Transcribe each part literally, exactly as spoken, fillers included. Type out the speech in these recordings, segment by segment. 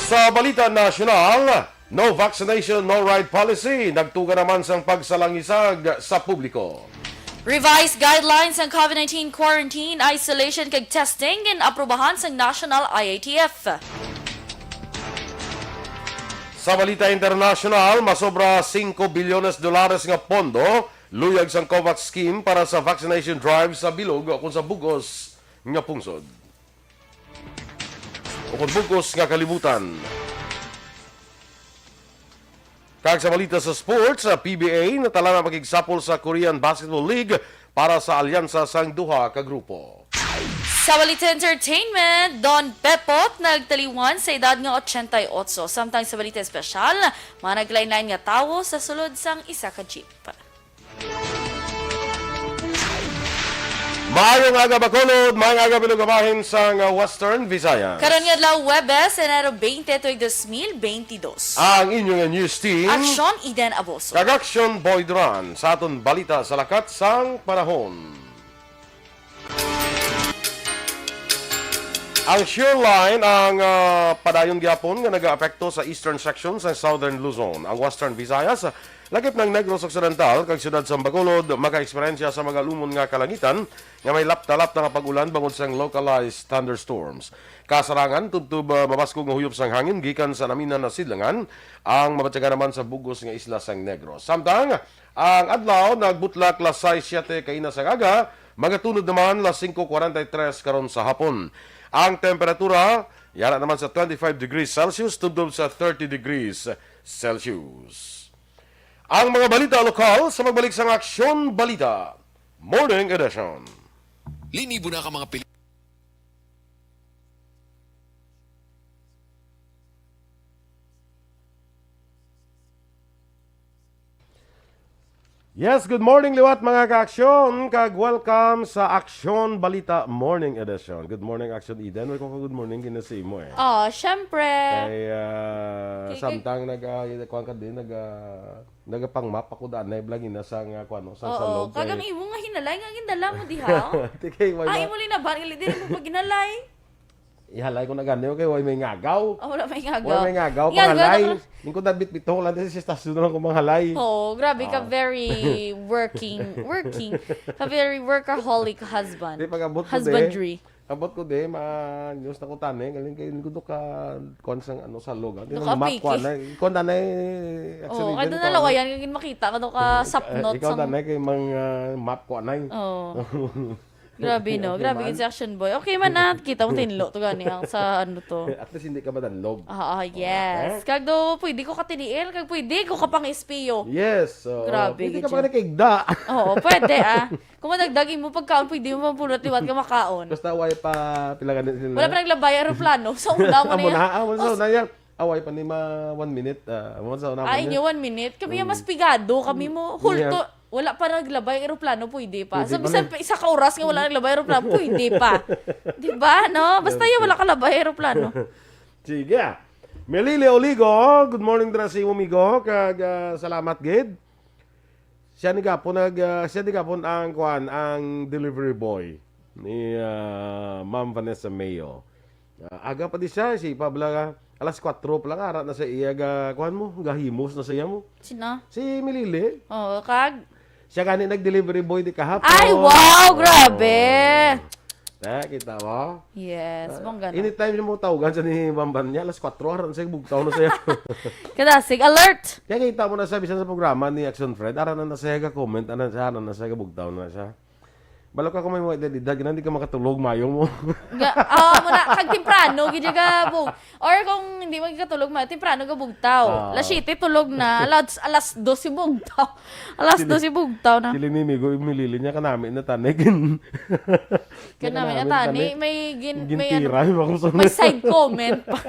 Sa balita nasyonal, no vaccination, no ride policy, nagtuga naman sang pagsalangisag sa publiko. Revised guidelines ang COVID nineteen quarantine, isolation kag testing ginaprubahan sang National I A T F. Sa balita internasyonal, masobra singko bilyones dolares nga pondo luyag sang COVAX scheme para sa vaccination drive sa bilog o kon sa bug-os nga pungsod o kon bug-os nga kalibutan. Kag sa balita sa sports, sa P B A, natala na makigsapol sa Korean Basketball League para sa alyansa sang duha ka grupo. Sa balita entertainment, Don Pepot nagtaliwan sa edad nga ochenta y ocho. Samtang sa balita espesyal, mga naglain-lain nga tawo sa sulod sang isa ka jeep. Maayong aga, Bacolod. Maayong aga, bilog nga bahin sang, uh, Western Visayas. Karon nga adlaw, Huwebes, Enero twenty, tuig dos mil twenty-two. Ang inyong news team, Aksyon Eden Aboso kag Aksyon Boy Duran, sa aton balita sa lakat sang panahon. Ang shear line ang, ah, padayon gyapon nga nagaapekto sa eastern section sa Southern Luzon. Ang Western Visayas, lakip ng Negros Occidental, kag siyudad sa Bacolod, makaeksperyensya sa mga lumon nga kalangitan nga may lapta-lapta nga pag-ulan bangod sang localized thunderstorms. Kasarangan, tubtob, ah, mabaskog nga huyop sang hangin gikan sa naminan na sidlangan ang mabatyagan naman sa bug-os nga isla sang Negros. Samtang, ang adlaw nagbutlak las sais siete kaina sang aga, magatunod naman las singko kwarenta y tres karon sa hapon. Ang temperatura, yara naman sa twenty-five degrees Celsius, tubtob sa thirty degrees Celsius. Ang mga balita lokal sa pagbalik sang Aksyon Balita Morning Edition. Linibo na ka mga pili- Yes, good morning liwat, mga ka-aksyon, kag welcome sa Aksyon Balita Morning Edition. Good morning, Aksyon Eden. Wala ko ka good morning, ginasi mo eh. Oh, syempre. Kay, ah, Kay, kay samtang nag, ah, kuwan ka din, nag, ah, nagapang-map ako danay, bla, gina sa nga, kuwan, no, sa Oo, salog, kag ang kay imo nga hinalay nga gindala mo diha, oh. Di kay, why Ah, not? Imo linaban, gali din mo paghinalay. Ihalay ko na gani, okay, way may ngagaw. Ah, wala may ngagaw. Wala may ngagaw, Ngagaw pangalay. na Ning ko dabit bitaw lang, sa istasyon na lang ko manghalay. Oo, grabe ka, Ah. very working, working. Ka very workaholic husband. Di, pag-abot ko, Husbandry. Di. Abot ko, di, ma-, news na ko tani, galing kay lingkod ka, kuwan sang, ano, sa log, ah. Di, Doka map, piki. Kuwan na, kuwan na, na, Oo, accident, kaya kuwan na. Nalawayan, yung makita ka doon ka Eh, sapnot ikaw sang na, na, kay mang, ah, map, kuwan na, eh. Oo. Grabe, no? Grabe man. Grabe gid si Action Boy. Okay man na, kita mo, tinlo to gani ang sa ano to. At least hindi ka madanlog. Ah, ah, yes. Okay? Kag do, pwede ko katiniil, kag pwede ko ka pang espiyo. Yes, oo. Grabe Pwede gid ka siya. pa nakaigda. Oo, pwede, ah. Kung madagdag mo pagkaon, pwede mo pang pulot liwat ka makaon. Basta way pa pila ka din sila. Wala pa naglabay aeroplano. Sa una mo Amo na yan. na, amo sa Os- una yan. Away pa ni ma one minute. Ah, amo sa una Ah, man inyo yan. one minute. Kami yung Mm. mas pigado. Kami mo, Yeah. hulto. Wala pa naglabay ang eroplano, pwede pa. Pwede So, pa bisan na. pa isa ka oras nga wala naglabay ang eroplano, pwede pa. Di ba, no? Basta Okay. yung wala kalabay ang eroplano. Sige, ah. Melili Oligo, good morning dira sa imo, amigo. Kag, ah, salamat gid. Siya ni gapon nag, ah, siya ni gapon ang, kuan, ang delivery boy ni, ah, Ma'am Vanessa Mayo. Ah, aga pa di siya, si Pabla, alas kwatro pa lang, ara na sa iya ga, kuan mo, gahimos na sa iya mo. Sino? Si Milili. Oo, kag? Siya gani nag-delivery boy di kahapon. Ay, wow, Oo. grabe. Na, kita mo? Yes, Ah, bongga na. anytime yung mga tawgan sa ni Bamban niya, alas kwatro, ara na sa bugtaw na siya. Kadasig, alert! Kaya kita mo na sa bisan sa programa ni Action Fred, ara na na siya ga-comment, ara na siya, ara na siya ga-bugtaw na siya. Balo ka kung may mga edad-edad, hindi ka makatulog, mayo mo. Ga-, ah, mo na, kag temprano, gid ka bug-, or kung hindi mo katulog, mayo, temprano ka bugtaw. Ah. Alas siyete, tulog na, alas, alas dos yung bugtaw. Alas Sili-, dos yung bugtaw na. sili ni Migo, imilili niya, kanami na tanig. Kanami na Kanami na tanig, tanig. may gin-, may ano, Gintiray, bako sa may side comment pa.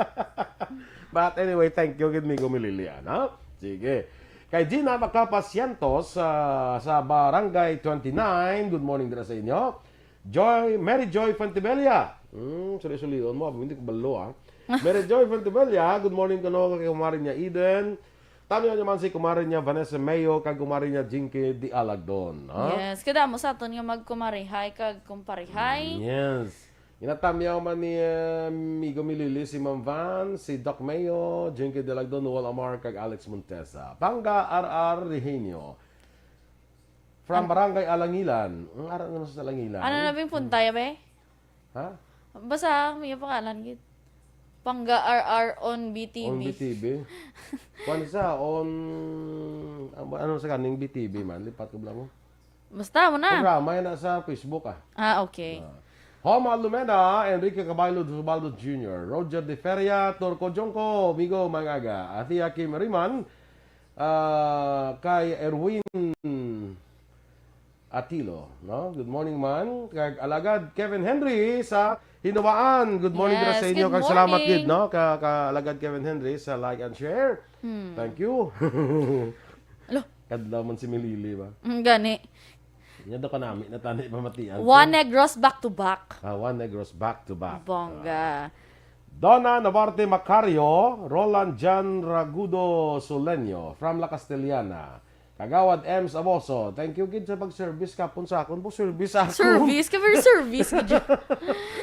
But anyway, thank you, gid, Migo Milili, ano? Sige. Kay Gina Macapa Cientos, ah, sa Barangay twenty-nine, good morning dira sa inyo. Joy, Mary Joy Fontebella. Hmm, suli-sulion mo, hindi ko balo, ah. Mary Joy Fontebella, good morning kano kay kumare niya Eden. Tanaw niya man si kumare niya Vanessa Mayo kag kumare niya Jinky Di Alagdon, ha? Yes, kada mo sa aton nga magkumarihay kag kumparihay. Yes. Natamyaw man ni, eh, Migo Milili, si Ma'am Van, si Doc Mayo, Jinky Delagdo, Noel Amar, kag Alex Montesa. Panga R R Regenio. From An- Barangay Alangilan. Ang ara naman sa Alangilan. Ano na ba yung punta, ya, be? Ha? Basta, may pangalan, gid. Panga R R on B T V. On B T V. Kwan sa, on, ano, ano sa kaning B T V man? Lipat ko bala mo. Basta mo na. Programa yan na sa Facebook, ah. Ah, okay. Ah. Homa Lumena, Enrique Caballo Dubaldo Junior, Roger De Feria, Torco Jongco, Migo Mangaga, Athea Kim Riman, ah, kay Erwin Atilo, no? Good morning man. Kag Alagad Kevin Henry sa Hinawaan. Good morning dira sa Yes, inyo. good Kag salamat morning. gid, no? Ka, ka Alagad Kevin Henry sa like and share. Hmm. Thank you. Alo. Kadlaw man si Milili ba? Mm, gani. Nya do kanami na tani pamatian ko. Juan Negros back to back. Ah, Juan Negros back to back. Bongga. Ah. Donna Navarte Macario, Roland Jan Ragudo Soleño from La Castellana. Kagawad Ems Aboso, thank you gid sa pag-service kapon sa akon po. Service ako. Service? Ka very service gid yun.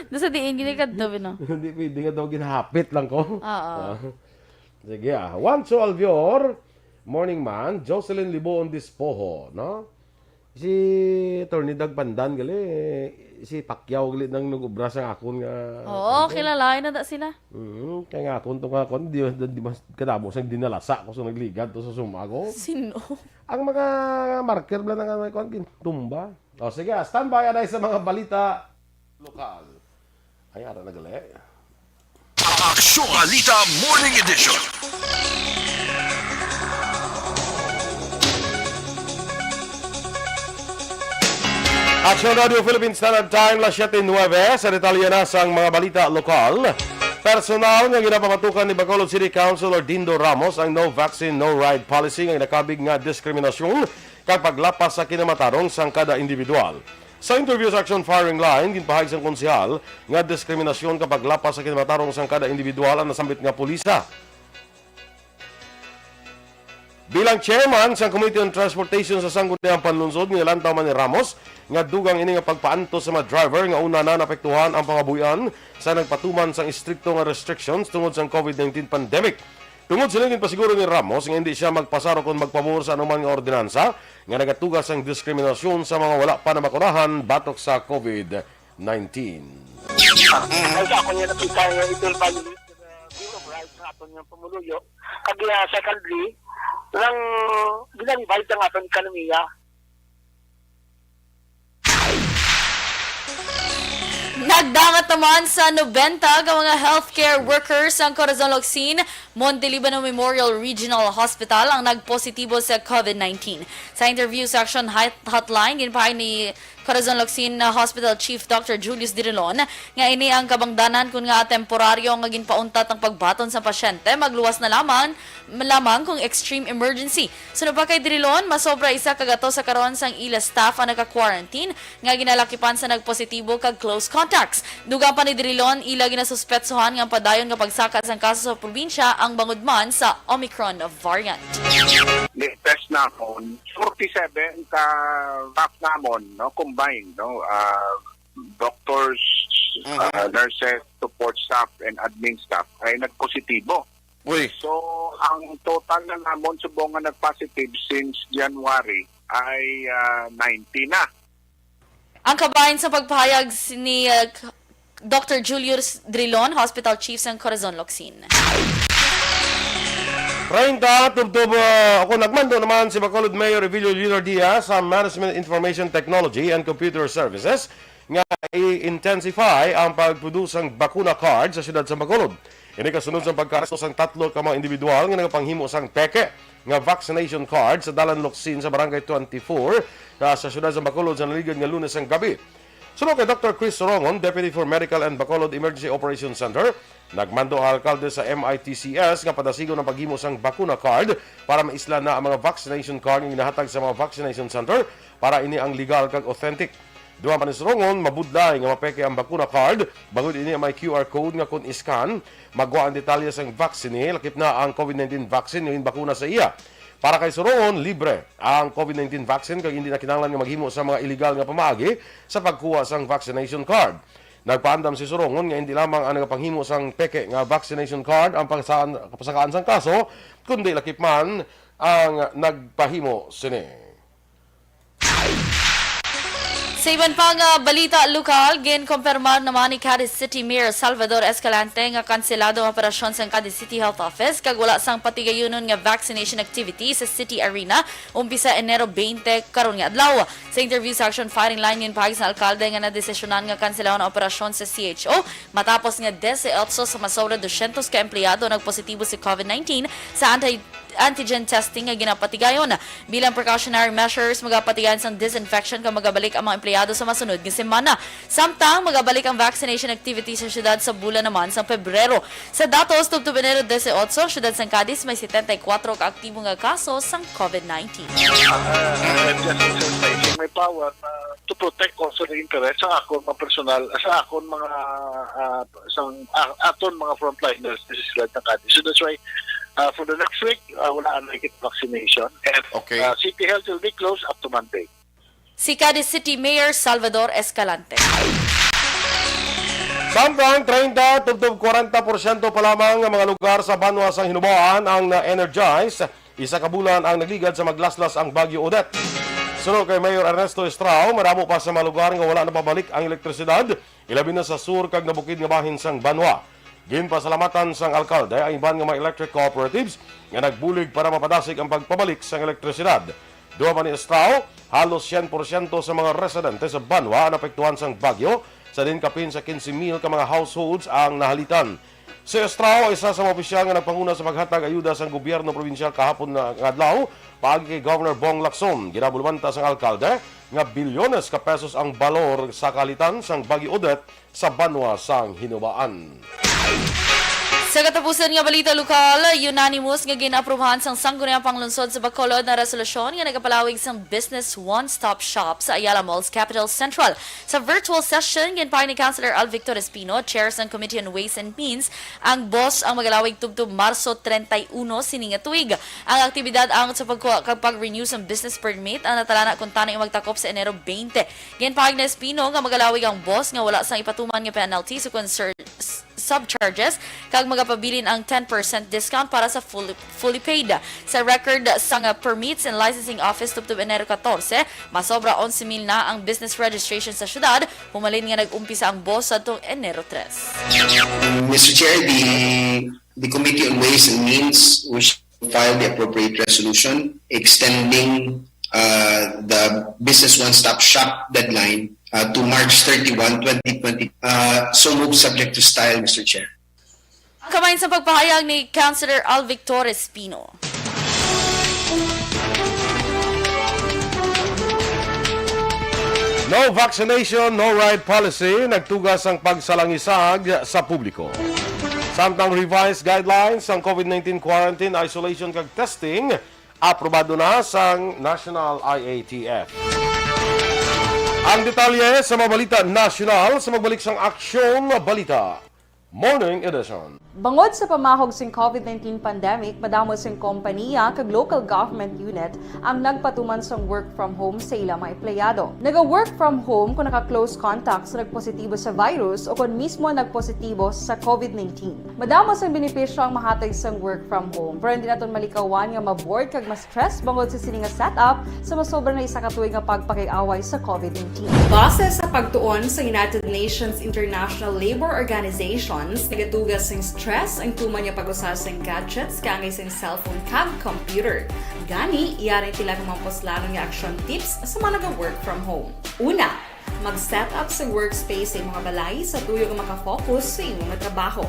Doon sa diin, gini kadto, no? Hindi pwede nga daw ginahapit lang ko. Oo. Ah. Sige, ah. Juancho Alvior, morning man. Jocelyn Liboon Dispoho, no? Si Attorney Doug Pandan, gali, si Pacquiao, gali, nang nag-ubra sa akon nga Oo, ano. Kilalain na da sila. Mm, kaya nga akon to nga akon, di, di, di mas kadamo sang dinalasa ko sa nagligad to sa suma ko. Sino? Ang mga marker bala nga may kuwan, gintumba. O, sige, ah, standby, anay sa mga balita lokal. Ay, ara na gali. Aksyon Balita Morning Edition. Aksyon Radio Philippine Standard Time, las siete nueve. Sa detalye na sang mga balita lokal. Personal nga ginapamatukan ni Bacolod City Councilor Dindo Ramos ang no vaccine, no ride policy nga ginakabig nga diskriminasyon kag paglapas sa kinamatarong sang kada individual. Sa interview sa Action Firing Line, ginpahayag sang konsehal nga diskriminasyon kag paglapas sa kinamatarong sang kada individual ang nasambit nga pulisa. Bilang chairman sang Committee on Transportation sa Sangguniang Panlunsod, ginalantaw man ni Ramos nga dugang ini nga pagpaantos sa mga driver nga una na naapektuhan ang pangabuhian sa nagpatuman sang istrikto nga restrictions tungod sang COVID nineteen pandemic. Tungod sini, ginpasiguro ni Ramos nga hindi siya magpasar kon magpabor sa anuman nga ordinansa nga nagatuga sang diskriminasyon sa mga wala pa nabakunahan batok sa COVID nineteen. Ay, sa ako niya nakita nga ito ang violate sa Bill of Rights nga aton nga pumuluyo. Kag, ah, secondly, nang ginaribay sa aton ekonomiya. Nagdangat naman sa nobenta ka mga healthcare workers ang Corazon Locsin, Monteliban Memorial Regional Hospital ang nagpositibo sa COVID nineteen. Sa interview sa Action Hot-, Hotline, ginpahay ni Corazon Locsin Hospital Chief Doctor Julius Dirilon nga ini ang kabangdanan kun nga temporaryo nga ginpauntat ang pagbaton sa pasyente, magluwas na lamang, lamang kung extreme emergency. Suno pa kay Dirilon, masobra isa ka gato sa karon sang ila staff ang naka-quarantine nga ginalakipan sa nagpositibo kag close contacts. Dugang pa ni Dirilon, ila ginasuspetsuhan nga ang padayon nga pagsaka sang kaso sa probinsya ang bangod man sa Omicron variant. Ni-test namon, forty-seven ka staff namon, no, combined, no, ah, doctors, Mhm. ah, nurses, support staff, and admin staff ay nagpositibo. Uy. So, ang total na namon subong nga nag-positive since January ay, ah, ninety na. Ang kabahin sa pagpahayag s-, ni, uh, K-, Doctor Julius Drilon, Hospital Chief sang Corazon Locsin. Treinta, tubtob, uh, ako nagmando naman si Bacolod Mayor Evilio Junior Diaz sa Management Information Technology and Computer Services nga i-intensify ang pagproduce sang bakuna card sa siyudad sa Bacolod. Ini kasunod sa pagkaaresto sang tatlo ka mga individual nga nagapanghimo sang peke nga vaccination card sa Dalan Locsin sa Barangay twenty-four, ah, sa siyudad sa Bacolod sa naligad nga Lunes sang gabi. Suno kay Doctor Chris Sorongon, Deputy for Medical and Bacolod Emergency Operations Center, nagmando ang alkalde sa M I T C S nga padasigon ang paghimo sang bakuna card para maisla na ang mga vaccination card nga ginahatag sa mga vaccination center para ini ang legal kag authentic. Dugang pa ni Sorongon, mabudlay nga mapeke ang bakuna card, bangod ini ang may Q R code nga kon i-scan, magwa ang detalye sang vaccine, lakip na ang COVID nineteen vaccine nga ginbakuna sa iya. Para kay Sorongon, libre ang COVID nineteen vaccine kag hindi na kinahanglan nga maghimo sa mga illegal nga pamaagi sa pagkuha sang vaccination card. Nagpaandam si Sorongon nga hindi lamang ang nagapanghimo sang peke nga vaccination card ang pagsakaan, kapasakaan sang kaso, kundi lakip man ang nagpahimo sini. Sa iban pa nga balita lokal, ginkumpirmar naman ni Cadiz City Mayor Salvador Escalante nga kanselado ang operasyon sang Cadiz City Health Office kag wala sang patigayunon nga vaccination activity sa City Arena umpisa Enero twenty karon nga adlaw. Sa interview sa Action Firing Line, ginpahayag sang alkalde nga nadesisyonan nga kanselahon ang operasyon sa C H O matapos nga dise otso sa masobra dosyentos ka empleyado nagpositibo sa COVID nineteen sa anti antigen testing nga ginapatigayon. Bilang precautionary measures, magapatigayon sang disinfection kag magabalik ang mga empleyado sa masunod nga semana. Samtang magabalik ang vaccination activity sa syudad sa bulan naman sang Pebrero. Sa datos, tubtob Enero dise otso, syudad sang Cadiz may setenta y kuatro ka aktibo nga kaso sang COVID nineteen. May power na to protect also the interest sa akon mga personal, sa akon mga ah, sang ah, aton mga frontliners diri sa sila sa Cadiz. So that's why ah, for the next week, ah, wala na kita vaccination. And Okay. ah, City Health will be closed up to Monday. Si Cadiz City Mayor Salvador Escalante. Samtang treinta tubtob kwarenta porsyento pa lamang nga mga lugar sa banwa sang Hinoba-an ang na-energize, isa ka bulan ang nagligad sa maglaslas ang Bagyo Odette. Suno kay Mayor Ernesto Estrao, madamo pa sa mga lugar nga wala napabalik ang elektrisidad, ilabi na sa sur kag nabukid nga bahin sang banwa. Ginpasalamatan sang alkalde ang iban nga mga electric cooperatives nga nagbulig para mapadasig ang pagpabalik sang elektrisidad. Duha pa ni Estrao, halos syen porsyento sa mga residente sa banwa ang naapektuhan sang bagyo, sa diin kapin sa quince mil ka mga households ang nahalitan. Si Estrao, isa sa mga opisyal nga nagpanguna sa paghatag ayuda sang gobyerno probinsyal kahapon nga adlaw paagi kay Governor Bong Lacson. Ginabulwanta sang alkalde nga bilyones ka pesos ang balor sa kahalitan sang Bagyo Odette sa banwa sang Hinoba-an. Sa katapusan nga balita lokal, unanimous nga gin-aprubahan sang Sangguniang Panglungsod sa Bacolod ang resolusyon nga nagapalawig sang Business One Stop Shop sa Ayala Malls Capital Central. Sa virtual session, ginpahayag ni Councilor Alvictor Espino, chair sang Committee on Ways and Means, ang bus ang magalawig tubtob Marso treinta y uno sini nga tuig. Ang aktibidad angot sa pagkuha kag pag-renew sang business permit ang natalana kuntani magtakop sa Enero twenty. Ginpahayag ni Espino nga magalawig ang bus nga wala sang ipatuman nga penalties o concern surcharges kag magapabilin ang ten percent discount para sa fully, fully paid. Sa record sang Permits and Licensing Office tubtob Enero catorce, masobra onse mil na ang business registration sa syudad, humalin nga nag-umpisa ang bus sadtong Enero tres. Mister Chair, the, the Committee on Ways and Means will file the appropriate resolution extending uh, the Business One Stop Shop deadline uh, to March thirty-one, twenty twenty. Uh, so moved, subject to style, Mister Chair. Ang kamay sa pagpahayag ni Councilor Alvictor Espino. No vaccination, no ride policy, nagtuga sang pagsalangisag sa publiko. Samtang revised guidelines sang COVID nineteen quarantine, isolation kag testing, aprobado na sang National I A T F. Ang detalye sa mga balita nasyonal sa magbalik sang Aksyon Balita Morning Edition. Bangod sa pamahog sing COVID nineteen pandemic, madamo sing kompaniya kag local government unit ang nagpatuman sang work from home sa ila mga empleyado. Naga-work from home kon naka-close contact sa nagpositibo sa virus o kon mismo nagpositibo sa COVID nineteen. Madamo sang benepisyo ang mahatag sang work from home, pero hindi naton malikawan nga ma-bored kag ma-stress bangod sa sini nga setup sa masobra na isa ka tuig nga pagpakig-away sa COVID nineteen. Base sa pagtuon sa United Nations International Labor Organizations, nagatuga sing stress ang tuman nga pag-usa sing gadgets kaangay sing cellphone kag computer. Gani, yari sila nga mga puslanon nga action tips sa mga naga-work from home. Una, mag-set up sa workspace sa imong balay sa tuyo nga maka-focus sa imong trabaho.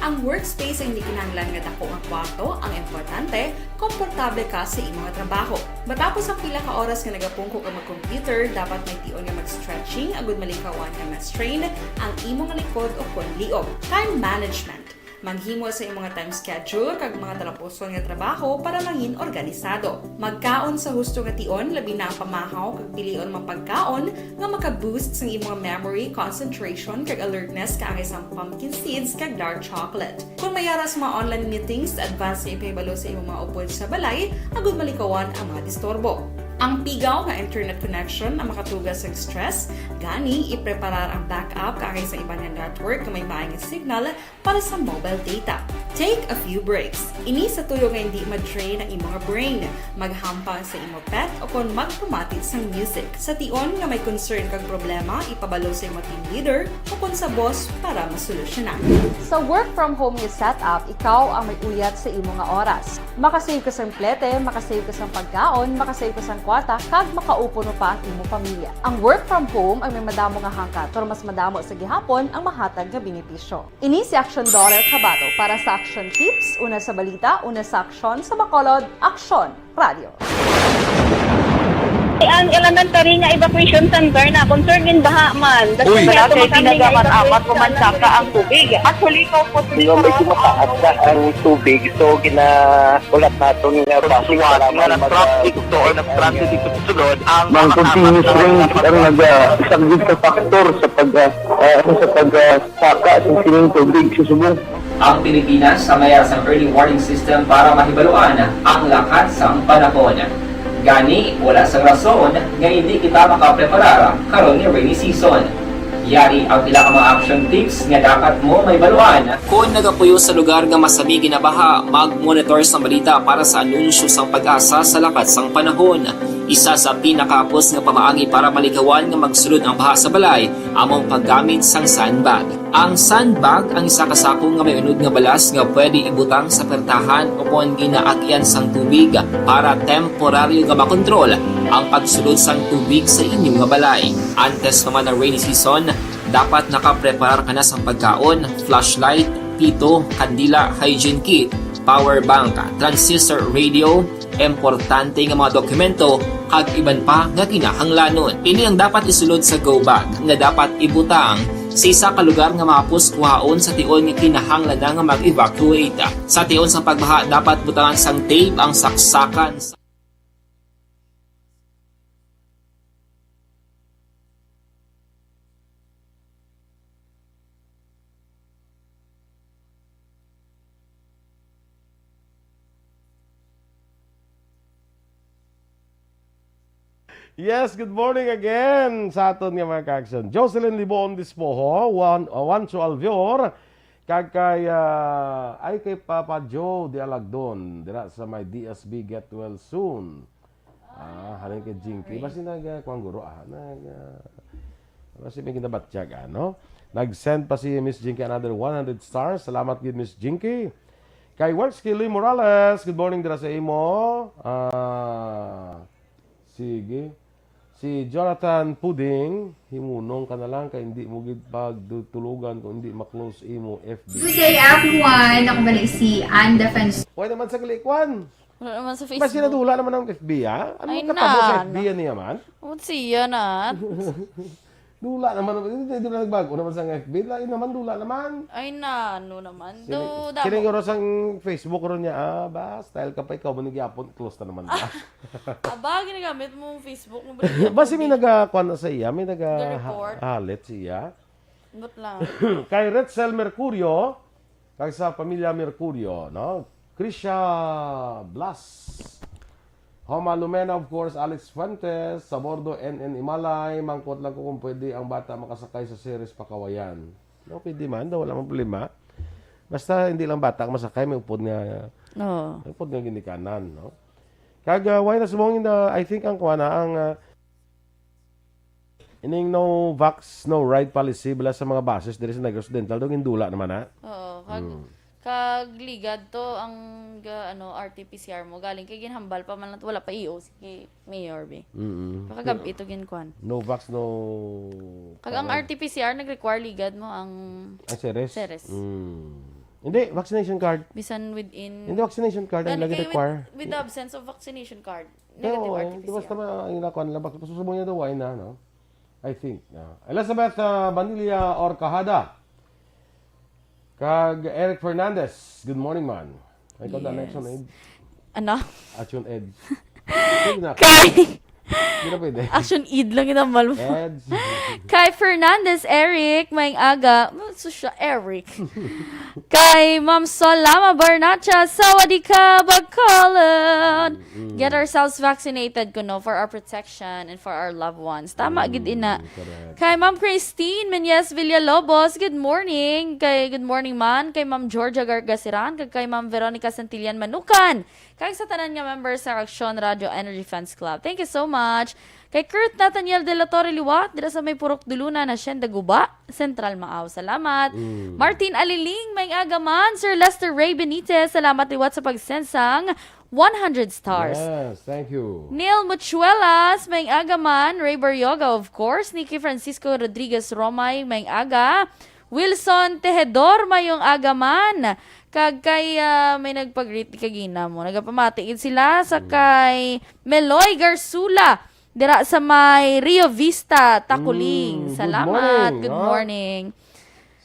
Ang workspace ay hindi kinahanglan nga dako nga kwarto, ang importante, komportable ka sa imong trabaho. Matapos ang pila ka oras nga nagapungko ka mag-computer, dapat may tion nga mag-stretching agud malikawan nga ma-strain ang imong likod o kon liog. Time management. Maghimo sa imong time schedule kag mga talapuson nga trabaho para mangin organisado. Magkaon sa husto nga tion, labi na ang pamahaw kag pilion mga pagkaon nga maka-boost sang imong memory, concentration kag alertness kaangay sang pumpkin seeds kag dark chocolate. Kon may ara sa mga online meetings, advance nga ipahibalo sa imong mga upod sa balay agud malikawan ang mga disturbo. Ang pigaw nga internet connection ang makatuga sa stress, gani ipreparar ang backup kaagay sa iban nga network nga may maayong signal para sa mobile data. Take a few breaks. Ini sa tuyo nga hindi ma-drain ang imo nga brain, maghampang sa imo pet, o kon magpamati sang music. Sa tion nga may concern kag problema, ipabalo sa imo team leader o kon sa boss para masolusyonan. Sa work from home nga setup, ikaw ang may uyat sa imo nga oras. Makasave ka sang plete, makasave ka sang pagkaon, makasave ka sang kwarta, kag makaupo mo pa ang imo pamilya. Ang work from home ang may madamo nga hangkat, pero mas madamo sa gihapon ang mahatag nga benepisyo. Ini si Action Daughter Kabato para sa Action Tips, una sa balita, una sa aksyon, sa Bacolod, Aksyon Radio. Ang elementary nga evacuation center na concern in baha man. Uy, wala kay tinaga man, amat ko man saka ang tubig. Actually, ko po. Di ba, medyo mataas na ang tubig, so gina-, ulat naton nga bus nga na-traffic to or na-stranded dito sa sulod ang mga continuous rain ang nag-, ah, isa gid sa factor sa pag, ah, ah, ano, sa pag, ah, saka sa sining tubig sa Subo. Ang Pilipinas sa mayar sang early warning system para mahibaluan ang lakat sang panahon. Gani, wala sang rason nga hindi kita makapreparar karon nga rainy season. Yari ang pila ka mga action tips nga dapat mo mahibaluan. Kon nagapuyo sa lugar nga masami ginabaha, mag-monitor sa balita para sa anunsyo sang PAGASA sa lakat sang panahon. Isa sa pinakahapos nga pamaagi para malikawan nga magsulod ang baha sa balay amo ang paggamit sang sandbag. Ang sandbag ang isa ka sako nga may unod nga balas nga pwede ibutang sa pertahan o kon ginaagyan sang tubig para temporaryo nga makontrol ang pagsulod sang tubig sa inyo nga balay. Antes pa man ang rainy season, dapat nakapreparar ka na sang pagkaon, flashlight, pito, kandila, hygiene kit, power bank, transistor radio, importante nga mga dokumento, kag iban pa nga kinahanglanon. Ini ang dapat isulod sa go bag nga dapat ibutang sa isa ka lugar nga mahapos kuhaon sa tion nga kinahanglan na nga mag-evacuate. Sa tion sa pagbaha, dapat butangan sang tape ang saksakan sa Yes, good morning again sa aton nga mga ka-action. Jocelyn Libon Dispoho, Juan, uh, Juancho Alvior, kag kay, ah, ay kay Papa Joe de Alagdon, dira sa may D S B Get Well Soon. Ah, halin kay Jinky. Basi nag, ah, kuwan guro, ah, nag, ah, basi may ginabatyag, ano? Nag-send pa si Miss Jinky another one hundred stars. Salamat gid, Miss Jinky. Kay Works Kili Morales, good morning dira sa imo. Ah, sige. Si Jonathan Puding, himunong ka na lang kay hindi mo gid pagtulugan kung hindi ma-close imo F B. Good day, everyone. Ako ba na si Anne Defense? Why naman sa kalikwan? Wala naman sa Facebook. Mas sinadula naman ang F B, ha? Ano Ay, katabo sa nan. F B yan niya man? What siya na? Dula naman, hindi, hindi na nagbago naman sa F B. Lain naman, dula naman. Ay, na, ano naman? Sini-, Do, damo. Sining oras ang Facebook ron niya, ah, ba, style ka pa, ikaw mo nagyapon, close na naman ba? Aba, ginagamit mo ang Facebook mo ba? Basi may naga-, kuwan na sa iya, may naga-, Nag-report? Ha-, halit siya. Ambot lang. Kay Retzel Mercurio, kag sa pamilya Mercurio, no? Krisha Blas. Homa Lumena, of course, Alex Fuentes, Sabordo, N N Imalay, mangkot lang ko kung pwede ang bata makasakay sa Ceres Pakawayan. No, pwede man, daw wala man problema. Basta hindi lang bata ang masakay, may upod nga, Oo. may upod nga ginikanan, no? Kag, ah, why na subong in the, I think ang kuwan na, ang, ah, Ining no vax, no ride policy bala sa mga buses diri sa Negros Oriental, daw gindula naman, ha? Oo, kag, Mm. kag ligad to ang ga-, ano, R T P C R mo. Galing kay ginhambal pa man lang, wala pa E O C kay Mayor, be. Mm-mm. Makagab-, ito ginkuan. No vax, no Kag ang kuan. R T P C R nag-require ligad mo ang Ang Ceres? Ceres. Mm. Hindi, vaccination card. Bisan within Hindi, vaccination card ang Gani lagi kay with, require. with the absence of vaccination card, Pero, negative eh, R T P C R. Di ba sa mga, ang inakuan lang, basta sa mga daw, why na, no? I think, no? Elizabeth, ah, Manila Orcajada. Kag Eric Fernandez, good morning, man. Ay, ikaw na, Yes. Action Aid. Ano? Action Aid. Sige na. Kay, Hindi na pwede. Action id lang yung tambal mo. Eds. Kay Fernandez Eric, may aga. Ano siya, Eric? Kay Ma'am Solama Barnacha, sawadee ka, Bacolod! Mm. Get ourselves vaccinated, kuno, for our protection and for our loved ones. Tama, gid ina. Mm, correct. Kay Ma'am Christine Menyes Villalobos, good morning. Kay, good morning man. Kay Ma'am Georgia Gargasiran, kag kay Ma'am Veronica Santillan Manukan. Kag sa tanan nga members sa Aksyon Radio Energy Fans Club, thank you so much. Kay Kurt Nathaniel de la Torre Liwat, dira sa may Purok Duluna, Hacienda Guba, Central Maaw. Salamat. Mm. Martin Aliling, may aga man. Sir Lester Ray Benitez, salamat liwat sa pag-send sang one hundred stars. Yes, thank you. Neil Muchuelas, may aga man. Ray Barrioga, of course. Nikki Francisco Rodriguez Romay, may aga. Wilson Tejedor, mayong aga man. Kag kay, ah, may nagpag-greet kagina mo. Nagapamati gid sila sa Mm. kay Meloy Garsula, dira sa may Rio Vista, Taculing. Mm, good Salamat. morning, Good no? morning.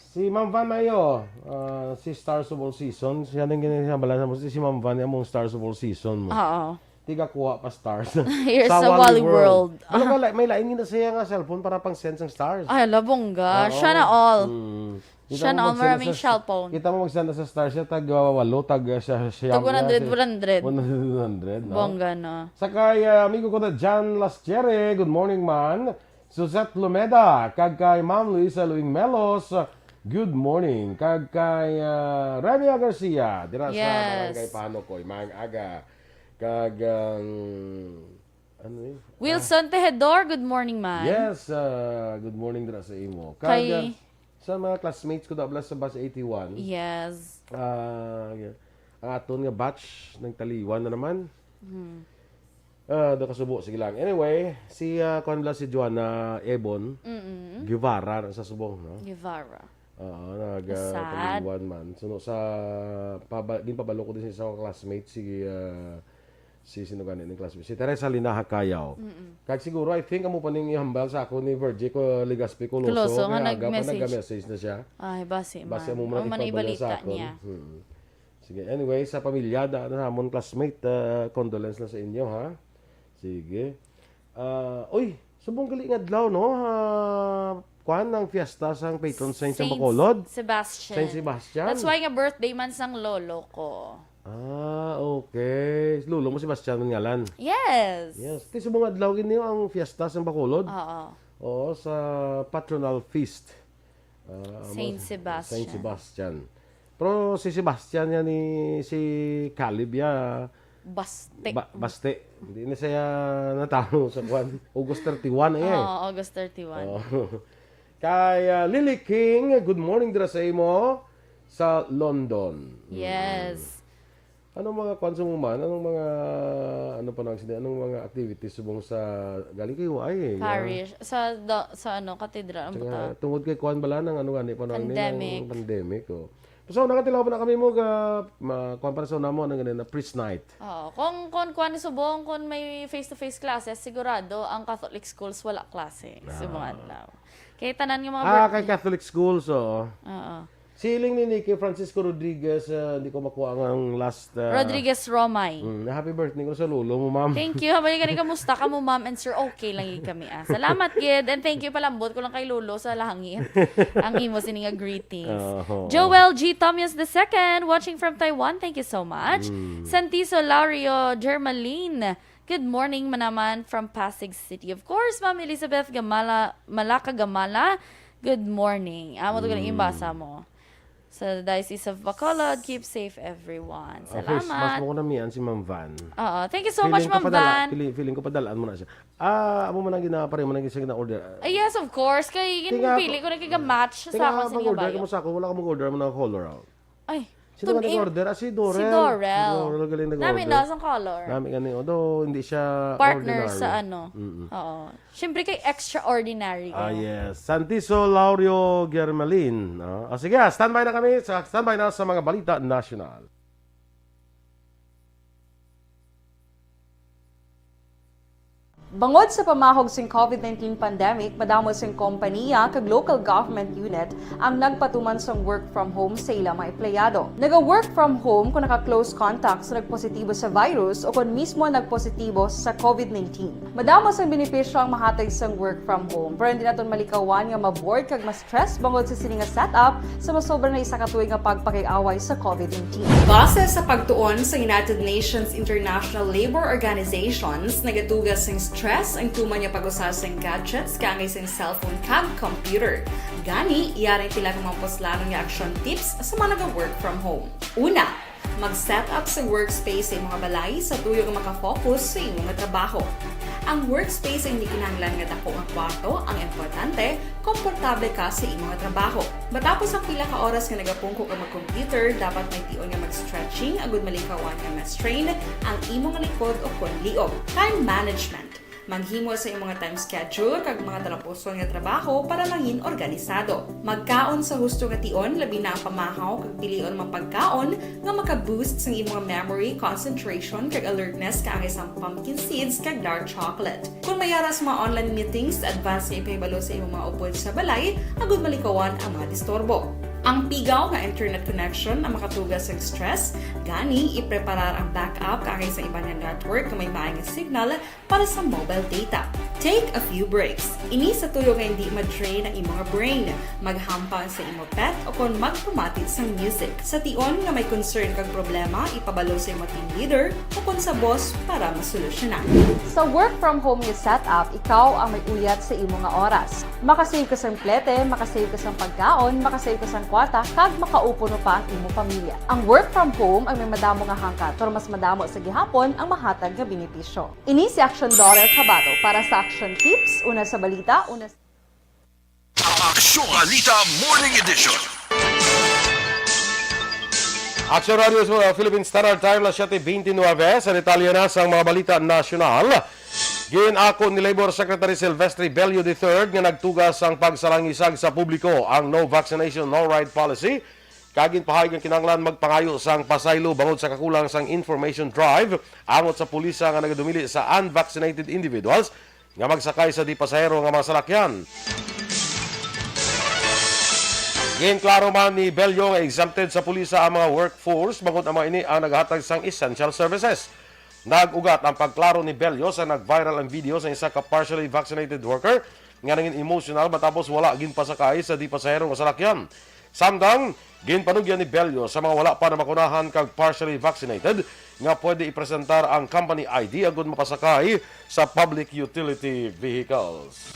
Si Ma'am Van Mayo, ah, si Stars of All Seasons. Siya nang ginasambala sa mo. Si Ma'am Van, among Stars of All Season mo. Oo. Tiga kuha pa stars. Here's Sa a Wally Wally World. World. Ano ka, la-, may lain gina siya nga cellphone para pang send sang stars. Ay, ala, bongga. Oo. Sana all. Mm. Kita Sana mo all, mag-send maraming sa, cellphone. Kita mo mag-send sa stars siya, tag, uh, walo, tag, uh, siya, siya, Tag one hundred, siya, one hundred. One hundred, one hundred, no? Bongga, no? Sa kay, uh, amigo ko na John Laschiere, good morning, man. Suzette Lumeda, kag kay Ma'am Luisa Luing Melos, good morning. Kag kay, uh, Remy Garcia, dira sa Yes. Barangay Panocoy, maayong aga. Kag, um, ano yun? Wilson Tejedor, good morning, man. Yes, uh, good morning dira sa imo. Kag, Kay uh, sa mga classmates ko, dabla sa Bus eighty-one. Yes. Ah, yeah. Ang aton nga batch, nagtaliwan na naman. Hmm. Ah, do kasubo, sige lang. Anyway, si, ah, kuwan bala si Joanna Ebon Mm-mm. Guevara na sa subong, no? Guevara. Oo, nag, ah, Sad. Taliwan man. So, no, sa, paba-, ginpabalo ko din sa isa ko classmate, si, ah, si sino gani ning classmate? Si Teresa Linaha Cayaw. Mm-mm. Kag siguro, I think, amo pa ning ihambal sa ako ni Virgie ko Legaspi Coloso, Coloso, nga kay aga pa nag-message. Nag-message na siya. Ay, basi Basi man. amo man Amo man ipabalo ibalita sa akon. niya. Hmm. Sige, anyway, sa pamilya, da, na amon classmate, ah, condolence na sa inyo, ha? Sige. Ah, uy, subong gali nga adlaw, no? Ah, kuwan ang fiesta sang patron saint sa Saint Bacolod. Sebastian. Saint Sebastian. That's why nga birthday man sang lolo ko. Ah, okay. Lolo mo si Sebastian ang ngalan. Yes. Yes. Ti subong adlaw gid niyo ang fiesta sang Bacolod? Oo. Oo, sa patronal feast. Ah, Saint amo, Sebastian. Saint Sebastian. Pero si Sebastian yan ni si Caleb ya. Baste. Ba-, baste. Hindi na siya natalo sa kwan. August thirty-one eh. Oo, August thirty-one. Oh. Kay, ah, Lily King, good morning dira sa imo sa London. Yes. Mm. Anong mga kwan sa mo man? Anong mga, ano pa nang sini? Anong mga activities subong sa, galing kayo ay, ah, Parish. Sa, do, sa ano, katedral, ang Tsaka buta. tungod kay kwan bala ng ano gani pa nang Pandemic. pandemic, oh. So, nakatilaw pa na kami mo ga, ma, kwan pa sa una mo, anong gani na priest night. Oo. Kung, kung kwan subong, kung may face-to-face classes, sigurado ang Catholic schools wala klase. Ah. Subong adlaw. Kay tanan nga mga Ah, birthday. kay Catholic schools, oo. Oo. Siling ni Nikki Francisco Rodriguez, ah, hindi ko makuha ang, ang last, ah, Rodriguez Romay. Mm, happy birthday ko sa lolo mo, ma'am. Thank you. Habang gani, kamusta ka mo, ma'am and sir? Okay lang gid kami, ah. Salamat gid. And thank you, palambot ko lang kay lolo sa langit. Ang imo sini nga greetings. Oho. Joel G Tomias the second, watching from Taiwan. Thank you so much. Mm. Santiso Lario Germaline. Good morning, manaman from Pasig City. Of course, Ma'am Elizabeth Gamala, Malaka Gamala. Good morning. Amo to galing Mm. imbasa mo. Sa Diocese of Bacolod, keep safe, everyone. Ah, first, mas Salamat. mo ko namian si Ma'am Van. Oo. Thank you so Feeling much, ko Ma'am padala-, Van. feeling, feeling ko padalaan mo na siya. Ah, amo man ang gina-, pareho man ang siya gina-order. Ah, yes, of course. Kay Tingnan pili ko. ko na kiga-match sa Tingnan akong ko, sining pag-order bayo. ko mo sa ako, wala ka mag-order mo ng color out. Ay, Sino tun-, nga nag-order? Ah, si Dorel. Si Dorel. Si Dorel, galing nag-order. Nami na sa color. Nami gani, although hindi siya Partner ordinary. sa ano. Mm-mm. Oo. Siyempre kay extraordinary Ah, kayo. yes. Santiso Laureo Germelin, no? Ah, sige, ah, standby na kami. Sa, standby na sa mga balita nasyonal. Bangod sa pamahog sing COVID nineteen pandemic, madamo sing kompaniya kag local government unit ang nagpatuman sang work from home sa ila mga empleyado. Naga-work from home kung naka-close contact sa nagpositibo sa virus o kon mismo nagpositibo sa COVID nineteen. Madamo sang benepisyo ang mahatag sang work from home, pero hindi naton malikawan nga ma-bored kag ma-stress bangod sa sini nga setup sa masobra na isa ka tuig nga pagpakig-away sa COVID nineteen. Base sa pagtuon sa United Nations International Labour Organizations, nagatugas sing stress ang tuman nga pag-usa sing gadgets kaangay sing cellphone kag computer. Gani, yari sila nga mga puslanon nga action tips sa mga naga-work from home. Una, mag-set up sa workspace sa imong balay sa tuyo nga makafocus sa imong trabaho. Ang workspace ay hindi kinahanglan nga dako nga kwarto, ang importante, komportable ka sa imong trabaho. Matapos ang pila ka oras nga nagapungko ka mag-computer, dapat may tion nga mag-stretching agud malikawan nga ma-strain ang imong likod o kon liog. Time management. Maghimo sa imong time schedule kag mga talapuson nga trabaho para mangin organisado. Magkaon sa husto nga tion, labi na ang pamahaw kag pilion mga pagkaon nga maka-boost sang imong memory, concentration, kag alertness kaangay sang pumpkin seeds kag dark chocolate. Kung may ara sa mga online meetings, advance nga ipahibalo sa imong mga upod sa balay agud malikawan ang mga disturbo. Ang pigaw nga internet connection ang makatugas sa stress, gani ipreparar ang backup kaangay sa iban nga network nga may maay nga signal para sa mobile data. Take a few breaks. Ini sa tuyo nga hindi ma-drain ang imong brain. Maghampang sa imo pet o kon magpamati sang music. Sa tion nga may concern kag problema, ipabalo sa imo team leader o kon sa boss para masolusyonan. Sa work from home nga setup, ikaw ang may uyat sa imo nga oras. Makasave ka sang plete, makasave ka sang pagkaon, makasave ka sang kwarta, kag makaupo pa ang imo pamilya. Ang work from home ang may madamo nga hangkat, pero mas madamo sa gihapon ang mahatag nga benepisyo. Ini si Action Daughter Kabato para sa Action Tips, una sa balita, una sa Aksyon Balita Morning Edition. Action Radio sa Philippine Standard Time, las siete veintinueve. Sa detalye na sang mga balita nasyonal, ginako ni Labor Secretary Silvestre Bello the third nga nagtugas ang pagsalangisag sa publiko ang no vaccination, no ride policy, kag ginpahayag nga kinahanglan magpangayo sang pasaylo bangod sa kakulang sang information drive angot sa pulisa nga nagadumili sa unvaccinated individuals nga magsakay sa di-pasahero nga mga salakyan. Ginklaro man ni Bello nga exempted sa pulisa ang mga workforce bangod ang mga ini ang naghatag sang essential services. Nag-ugat ang pagklaro ni Bello sa nag-viral ang video sa isa ka partially vaccinated worker nga nangin emotional matapos wala ginpasakay sa di-pasahero nga salakyan. Samtang, ginpanugyan ni Bello sa mga wala pa namakunahan kag partially vaccinated nga pwede ipresentar ang company I D agud mapasakay sa public utility vehicles.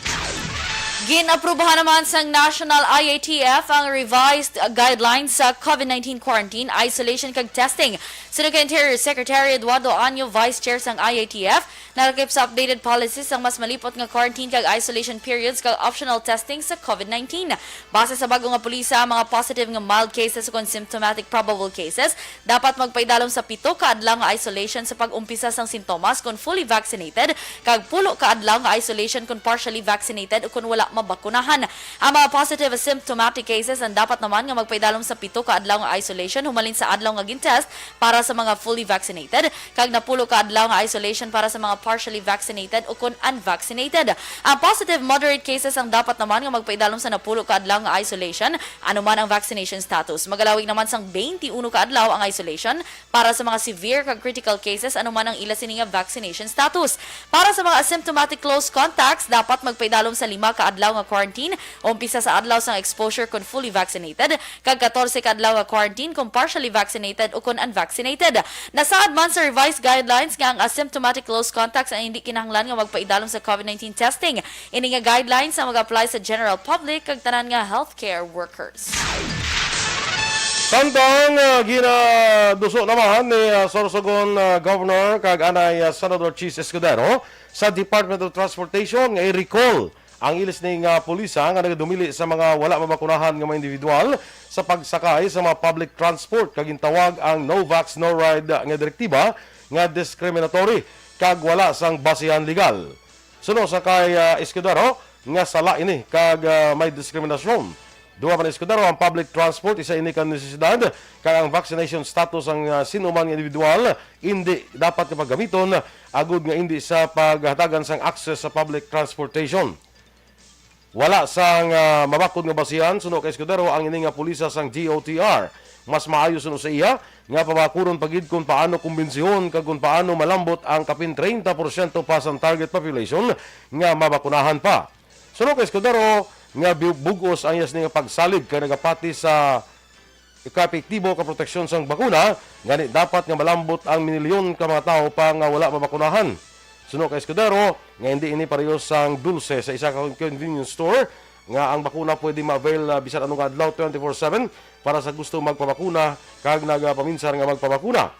Gin-aprubahan naman sang National I A T F ang revised guidelines sa COVID nineteen quarantine, isolation kag testing. Suno kay Interior Secretary Eduardo Año, Vice Chair sang I A T F, nalakip sa updated policies ang mas malipot nga quarantine kag isolation periods kag optional testing sa COVID nineteen. Base sa bag-o nga pulisa, ang mga positive nga mild cases ukon symptomatic probable cases dapat magpaidalom sa pito ka adlaw nga isolation sa pag-umpisa sang sintomas kon fully vaccinated, kag pulo ka adlaw nga isolation kon partially vaccinated ukon wala mabakunahan. Ang mga positive symptomatic cases ang dapat naman nga magpaidalom sa pito ka adlaw nga isolation humalin sa adlaw nga gintest para sa mga fully vaccinated, kag napulo ka adlaw nga isolation para sa mga partially vaccinated ukon unvaccinated. Ang positive moderate cases ang dapat naman nga magpaidalom sa napulo ka adlaw nga isolation, ano man ang vaccination status. Magalawig naman sang twenty-one ka adlaw ang isolation para sa mga severe kag critical cases, ano man ang ila sini nga vaccination status. Para sa mga asymptomatic close contacts, dapat magpaidalom sa lima ka adlaw nga quarantine, umpisa sa adlaw sang exposure kon fully vaccinated, kag katorse ka adlaw nga quarantine kon partially vaccinated o kon unvaccinated. Nasaad man sa revised guidelines nga ang asymptomatic close contacts ang hindi kinahanglan nga magpaidalom sa COVID nineteen testing. Ini nga guidelines ang mag-apply sa general public kag tanan nga healthcare workers. Samtang, ah, ginaduso naman ni, ah, Sorsogon, ah, Governor kag anay, ah, Senador Chiz Escudero sa Department of Transportation nga i-recall ang ilis ni nga pulisa nga nagadumili sa mga wala mabakunahan nga mga individual sa pagsakay sa mga public transport kag gintawag ang No Vax, No Ride nga direktiba nga discriminatory kag wala sang basihan legal. Suno sa kay, ah, Escudero nga sala ini kag, ah, may diskriminasyon. Duha man, Escudero, ang public transport, isa ini ka nesesidad, kag ang vaccination status ang, ah, sino man nga individual, indi dapat nga paggamiton, agud nga indi sa paghatagan sang access sa public transportation. Wala sang, ah, mabakod nga basihan, suno kay Escudero, ang ini nga pulisa sang D O T R. Mas maayo, suno sa iya, nga pabakuron pa gid kung paano kumbensihon kag kung paano malambot ang kapin treinta porsyento pa sang target population nga mabakunahan pa. Suno kay Escudero, nga bi-, bug-os ang iya sini nga pagsalig kay nagapati sa ika-epektibo ka proteksyon sang bakuna, gani dapat nga malambot ang minilyon ka mga tawo pa nga wala mabakunahan. Suno kay Escudero, nga hindi ini pareho sang dulse sa isa ka convenience store, nga ang bakuna pwede ma-avail, ah, bisan ano nga adlaw, twenty-four seven, para sa gusto magpabakuna kag nagapaminsar nga magpabakuna.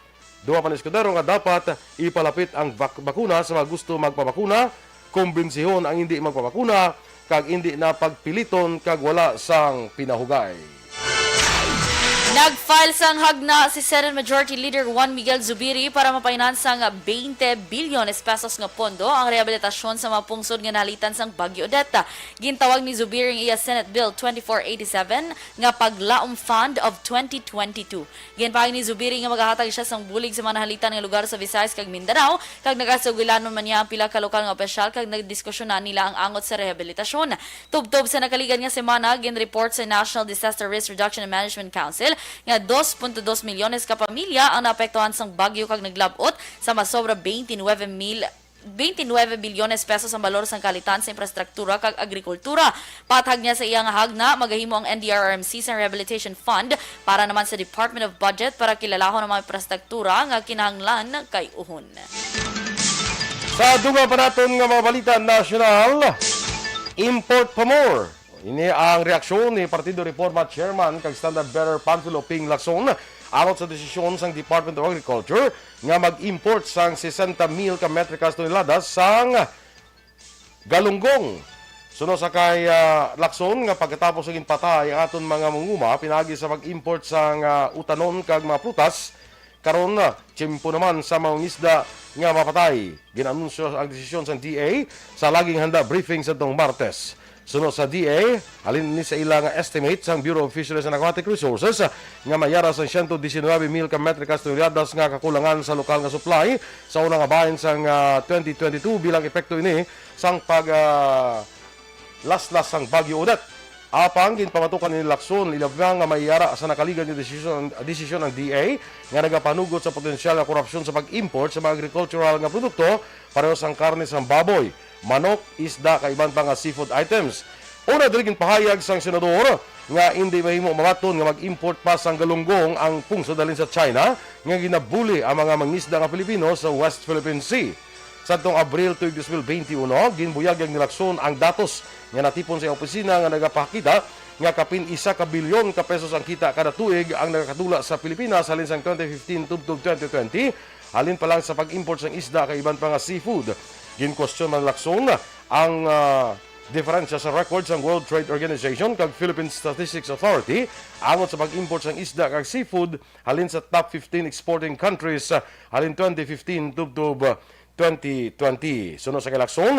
Duha pa ni Escudero nga dapat ipalapit ang bak-, bakuna sa mga gusto magpabakuna, kumbensihon ang hindi magpabakuna, kag hindi na pagpiliton kag wala sang pinahugay. Nag-file sang hagna si Senate Majority Leader Juan Miguel Zubiri para mapahinan sang twenty bilyones pesos nga pondo ang rehabilitasyon sa mga pungsod nga nahalitan sang Bagyo Odette. Gintawag ni Zubiri ang iya Senate Bill twenty-four eighty-seven nga Paglaom Fund of twenty twenty-two. Ginpahayag ni Zubiri nga magahatag siya sang bulig sa mga nahalitan nga lugar sa Visayas kag Mindanao, kag nagasugilanon man niya ang pila ka lokal nga opisyal kag nagdiskusyonan nila ang angot sa rehabilitasyon. Tubtob sa nakaligad nga semana, ginreport sa National Disaster Risk Reduction and Management Council nga dos punto dos milyones ka pamilya ang naapektuhan sang bagyo kag naglab-ot sa masobra twenty-nine mil, twenty-nine bilyones pesos ang balor sang kalitan sa infrastruktura kag agrikultura. Pathag niya sa iya nga hagna, magahimo ang N D R R M C sang Rehabilitation Fund para naman sa Department of Budget para kilalahon ang mga infrastruktura nga kinahanglan kay uhon. Sa dugang pa naton nga mga balita nasyonal, import pa more. Ini ang reaksyon ni Partido Reforma Chairman kag Standard Bearer Panfilo Ping Lacson angot sa desisyon sang Department of Agriculture nga mag-import sang sesenta mil ka metric toneladas sang galunggong. Suno sa kay, ah, Lacson nga pagkatapos sa ginpatay ang aton mga manguma pinaagi sa pag-import sang, ah, utanon kag mga prutas, karon, ah, tiyempo naman sa mga mangisda nga mapatay. Gin-anunsyo ang desisyon sang D A sa laging handa briefing sa tong Martes. Suno sa D A, halin ni sa ila nga estimate sang Bureau of Fisheries and Aquatic Resources, ah, nga mayara sang siyento disinuybe mil ka metric toneladas nga kakulangan sa lokal nga supply sa una nga bahin sang, ah, twenty twenty-two, bilang epekto ini sang pag, ah, laslas sang Bagyo Odette. Apang ginpamatukan ni Lacson, ilabi nga mayara sa nakaligad nga desisyon, desisyon ang D A nga nagapanugot sa potensyal nga korupsyon sa pag-import sa mga agricultural nga produkto, pareho sang karne sang baboy, manok, isda, kag iban pa nga seafood items. Una diri, ginpahayag sang senador nga indi mahimo mabaton nga mag-import pa sang galunggong ang pungsod halin sa China nga ginabuli ang mga mangisda nga Pilipino sa West Philippine Sea. Sadtong Abril tuig dos mil beinti uno, ginbuyagan ni Lacson ang datos nga natipon sa opisina nga nagapakita nga kapin isa ka bilyon ka pesos ang kita kada tuig ang nagakadula sa Pilipinas halin sang twenty fifteen tubtob twenty twenty, halin pa lang sa pag-import sang isda kag iban pa nga seafood. Ginkwestiyon man ni Lacson ang, ah, diferensya sa record sang World Trade Organization kag Philippine Statistics Authority angot sa pag-import sang isda kag seafood halin sa top fifteen exporting countries, ah, halin twenty fifteen tubtob twenty twenty. Suno sa kay Lacson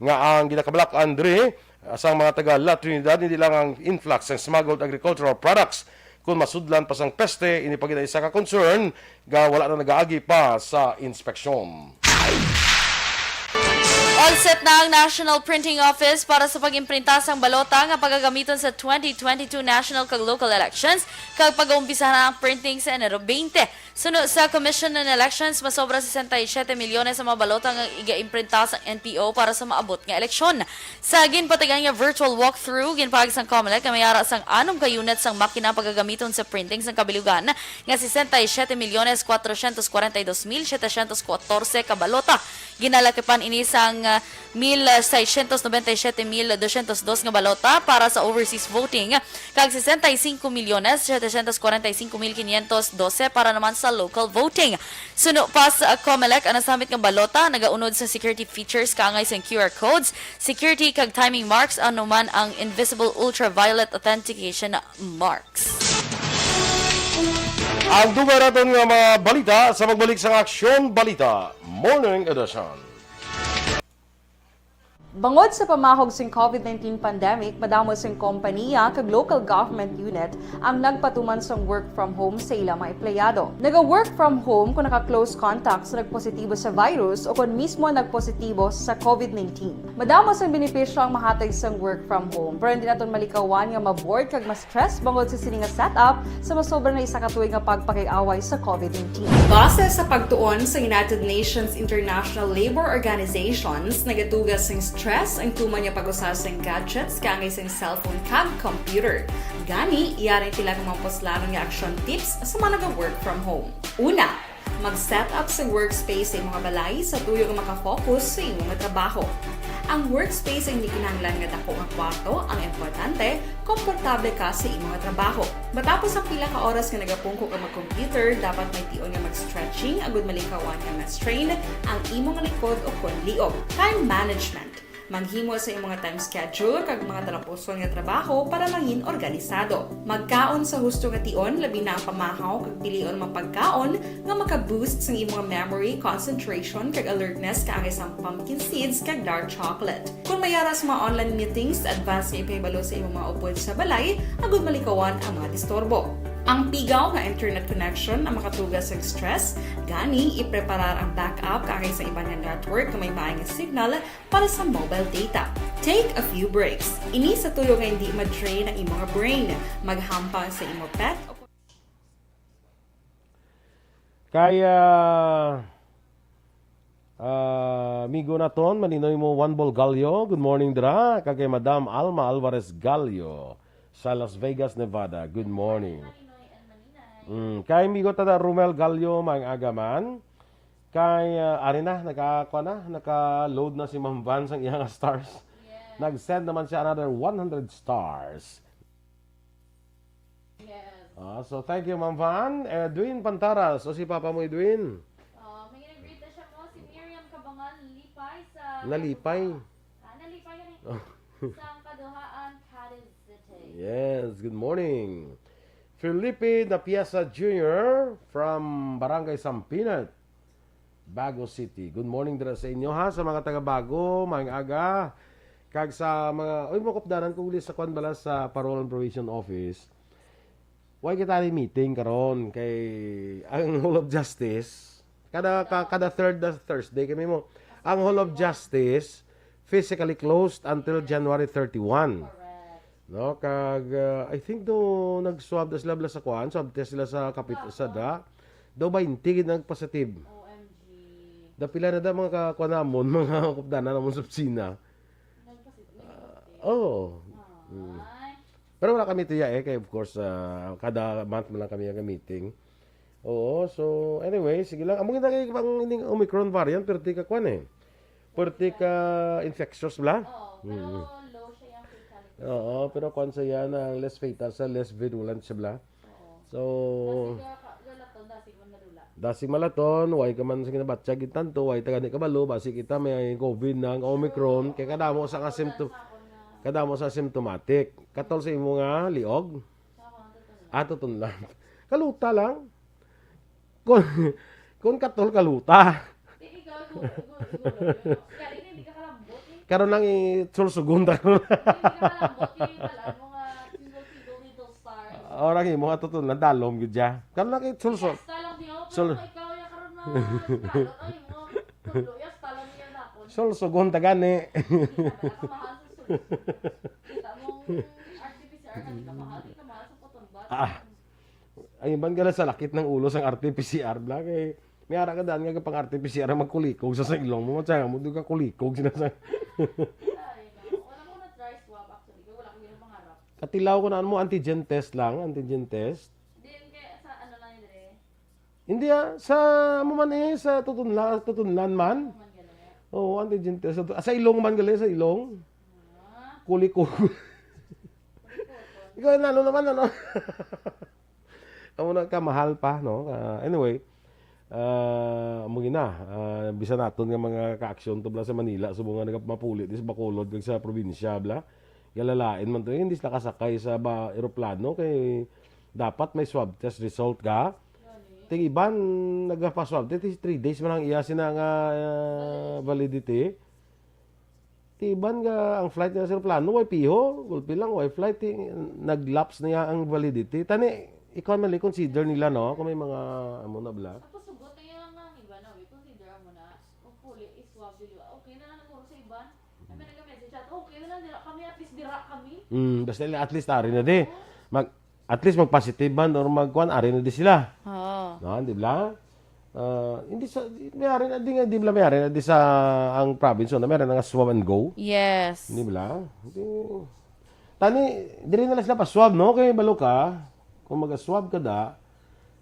nga ang ginakabalak-an diri, ah, sang mga taga La Trinidad, hindi lang ang influx sang smuggled agricultural products. Kung masudlan pa sang peste, ini pa gid ang isa ka concern nga wala na nagaagi pa sa inspeksyon. All set na ang National Printing Office para sa pag-imprinta sang balota nga pagagamiton sa twenty twenty-two national kag local elections, kag pag-umpisa na ang printing sa Enero twenty. Suno sa Commission on Elections, masobra sesenta y siete milyones ang mga balota nga iga-imprinta sa N P O para sa maabot nga eleksyon. Sa ginpatigan nga virtual walkthrough, ginpahayag sang Comelec nga may ara sang anom ka unit sang makina pagagamiton sa printing sang kabilugan nga sesenta y siete milyones cuatrocientos cuarenta y dos mil setecientos catorce ka balota. Ginalakipan ini sang, ah, mil seiscientos noventa y siete mil doscientos dos nga balota para sa overseas voting, kag sesenta y cinco milyones setecientos cuarenta y cinco mil quinientos doce para naman sa local voting. Suno pa sa Comelec, ang nasamit nga balota nagaunod sa security features kaangay sang Q R codes, security kag timing marks, ano man ang invisible ultraviolet authentication marks. Ang dugang naton nga mga balita sa pagbalik sang Aksyon Balita Morning Edition. Bangod sa pamahog sing COVID nineteen pandemic, madamo sing kompaniya kag local government unit ang nagpatuman sang work from home sa ila mga empleyado. Naga-work from home kung naka-close contact sa nagpositibo sa virus o kon mismo nagpositibo sa COVID nineteen. Madamo sang benepisyo ang mahatag sang work from home, pero hindi naton malikawan nga ma-bored kag ma-stress bangod sa sini nga setup sa masobra na isa ka tuig nga pagpakig-away sa COVID nineteen. Base sa pagtuon sa United Nations International Labour Organizations, nagatuga sing stress ang tuman nga pag-usa sing gadgets kaangay sing cellphone kag computer. Gani, yari ang pila ka mga puslanon nga action tips sa mga naga-work from home. Una, mag-set up sa workspace sa imong balay sa tuyo nga makafocus sa imong trabaho. Ang workspace hindi kinahanglan nga dako nga kwarto ang importante, komportable ka sa imong trabaho. Matapos ang pila ka oras nga nagapungko ka mag-computer, dapat may tion nga mag-stretching agud malikawan nga ma-strain ang imong likod o kon liog. Time management. Maghimo sa imong time schedule kag mga talapuson nga trabaho para mangin organisado. Magkaon sa husto nga tion, labi na ang pamahaw kag pilion mga pagkaon nga maka-boost sang imong memory, concentration, kag alertness kaangay sang pumpkin seeds kag dark chocolate. Kung may ara sa mga online meetings, advance nga ipahibalo sa imong mga upod sa balay agud malikawan ang mga disturbo. Ang pigaw nga internet connection ang makatuga sa stress, gani ipreparar ang backup kaangay sa iban nga network nga may maay nga signal para sa mobile data. Take a few breaks. Ini sa tuyo nga hindi ma-drain ang imong brain. Maghampang sa imo pet o Kaya, ah, amigo naton, malinaw mo, Juan Bol Gallo. Good morning, dra. Kag kay Madam Alma Alvarez Gallo sa Las Vegas, Nevada. Good morning. Mm, kay amigo ta da Romel Gallo, maayong aga man. Kay, ah, ari na, naka, kuha na, naka-load na si Ma'am Van sang iya nga stars. Yes. Nag-send naman siya another one hundred stars. Yes. Ah, so thank you, Ma'am Van. Edwin Pantaras, o si Papa mo, Edwin? Ah, may nag-greet na siya mo, si Miriam Kabangan Lipay sa Nalipay. Ah, Nalipay yan eh. Oh. Sa Kaduhaan, Cadiz City. Yes, good morning. Felipe Napiesa Junior from Barangay Sampinat, Bago City. Good morning dira sa inyo, ha, sa mga taga Bago, maayong aga. Kag sa mga, oy, mga kupdanan ko uli sa kwan bala sa Parole and Probation Office. Why kita ni meeting karon kay ang Hall of Justice kada ka, kada third na Thursday kami mo. Ang Hall of Justice physically closed until January thirty-one. Correct. No, kag, uh, I think do nag-swab na sila bala sa kuan, swab test sila sa kapit sa da. Do baynte gid nag-positive. O M G. Da pila na da mga ka-, kuan namon, mga kupdanan namon sa opisina. Nagpasi-, nagpasi-. Ah, oo. Mm. Ay. Pero wala kami tuya eh, kay of course, ah, kada month man lang kami nag-meeting. Oo, so anyway, sige lang. Amo gid na kay pang ining Omicron variant, pero di ka kuan eh. Pero di ka infectious bala. Oo, pero Mm. low siya yung fatality. Oo, pero kuan sa yan, ang less fatal sa, less virulent siya bala. Oo. So, Kasi ga-, ga-, galaton, dasig man nadula. Dasig malaton, way ka man sa ginabatyag gid tanto, way ta gani kabalo, basi kita may COVID na, ang Omicron, kay kadamo sa nga symptom-, kadamo sa symptomatic. Katol sa imo nga liog? Sa ako, ang tutunlan. Ah, tutunlan. Kaluta lang. Kung, kung katol kaluta. Di, ikaw, ikaw, ikaw, ikaw, ikaw. Kaya, hindi, hindi ka kalambot, eh. Karon lang isulsugon ta. Hindi ka kalambot, eh. Wala mo nga, single, single little stars. Ora nga imo nga tutunlan, dalom gid siya. Karon lang isulso-, Yes, talang di ako, sul- pero ikaw, ya, karon na, sinado, ay, mo, tulo, yes, talang niya na ako. Sulsugon ta gani. Hindi ka mahal sa sulsugon. Kita mo, R T P C R, hindi ka mahal, hindi ka mahal sa cotton bud. Ah. Ay, ban gala sa lakit ng ulo sang R T P C R bala, kay may ara ka daan nga pang R T P C R ang magkulikog sa, sa ilong mo, matsa mo, di ka kulikog, sila sa Ay, no. Wala ko na-try swab, actually. Kaya wala ko yung pangarap. Katilaw ko na, ano mo, antigen test lang, antigen test. Di, kaya sa ano lang yun, Dre? Hindi, ah, sa, amo man eh, sa tutunla-, tutunlan man. Ano man gano'n? Oo, antigen test. Sa tu-, ah, sa ilong man gali, sa ilong. Ah. Kulikog. Kulikog. Ikaw, ano naman, ano? Amo na kamahal pa, no? Ah, anyway, ah, amo gina, ah, bisan naton nga mga ka-aksyon to bala sa Manila, subong nga nagapamapuli di sa Bacolod kag sa probinsya, bala. Galalain man to, eh, hindi sila kasakay sa ba-, eroplano kay dapat may swab test result ka. Ting iban nagapa-swab test, three days man ang iya sina nga, ah, validity. Tiban nga ang flight nila sa eroplano, way piho, gulpi lang, way flight, eh, nag-lapse na ya ang validity. Tani, ikaw man, consider nila, no? Kung may mga, amo na bala. Tapos sugot na yan nga, iba na, we consider mo na, hopefully, iswab, dili ba? Okay na lang, naguro sa iban. Ay, may nag-message chat, okay na lang, dira kami, at least dira kami. Mm, basta at least ari na di. Mag, at least mag-positive man or magkuan, ari na di sila. Oo. No, di ba? Ah, hindi sa, may ari na di nga, di ba may ari na di sa ang province, no? May ari na nga swab and go. Yes. Di ba? Di, tani, diri na lang sila pa-swab, no? Kay balo ka, kung mag-swab ka da,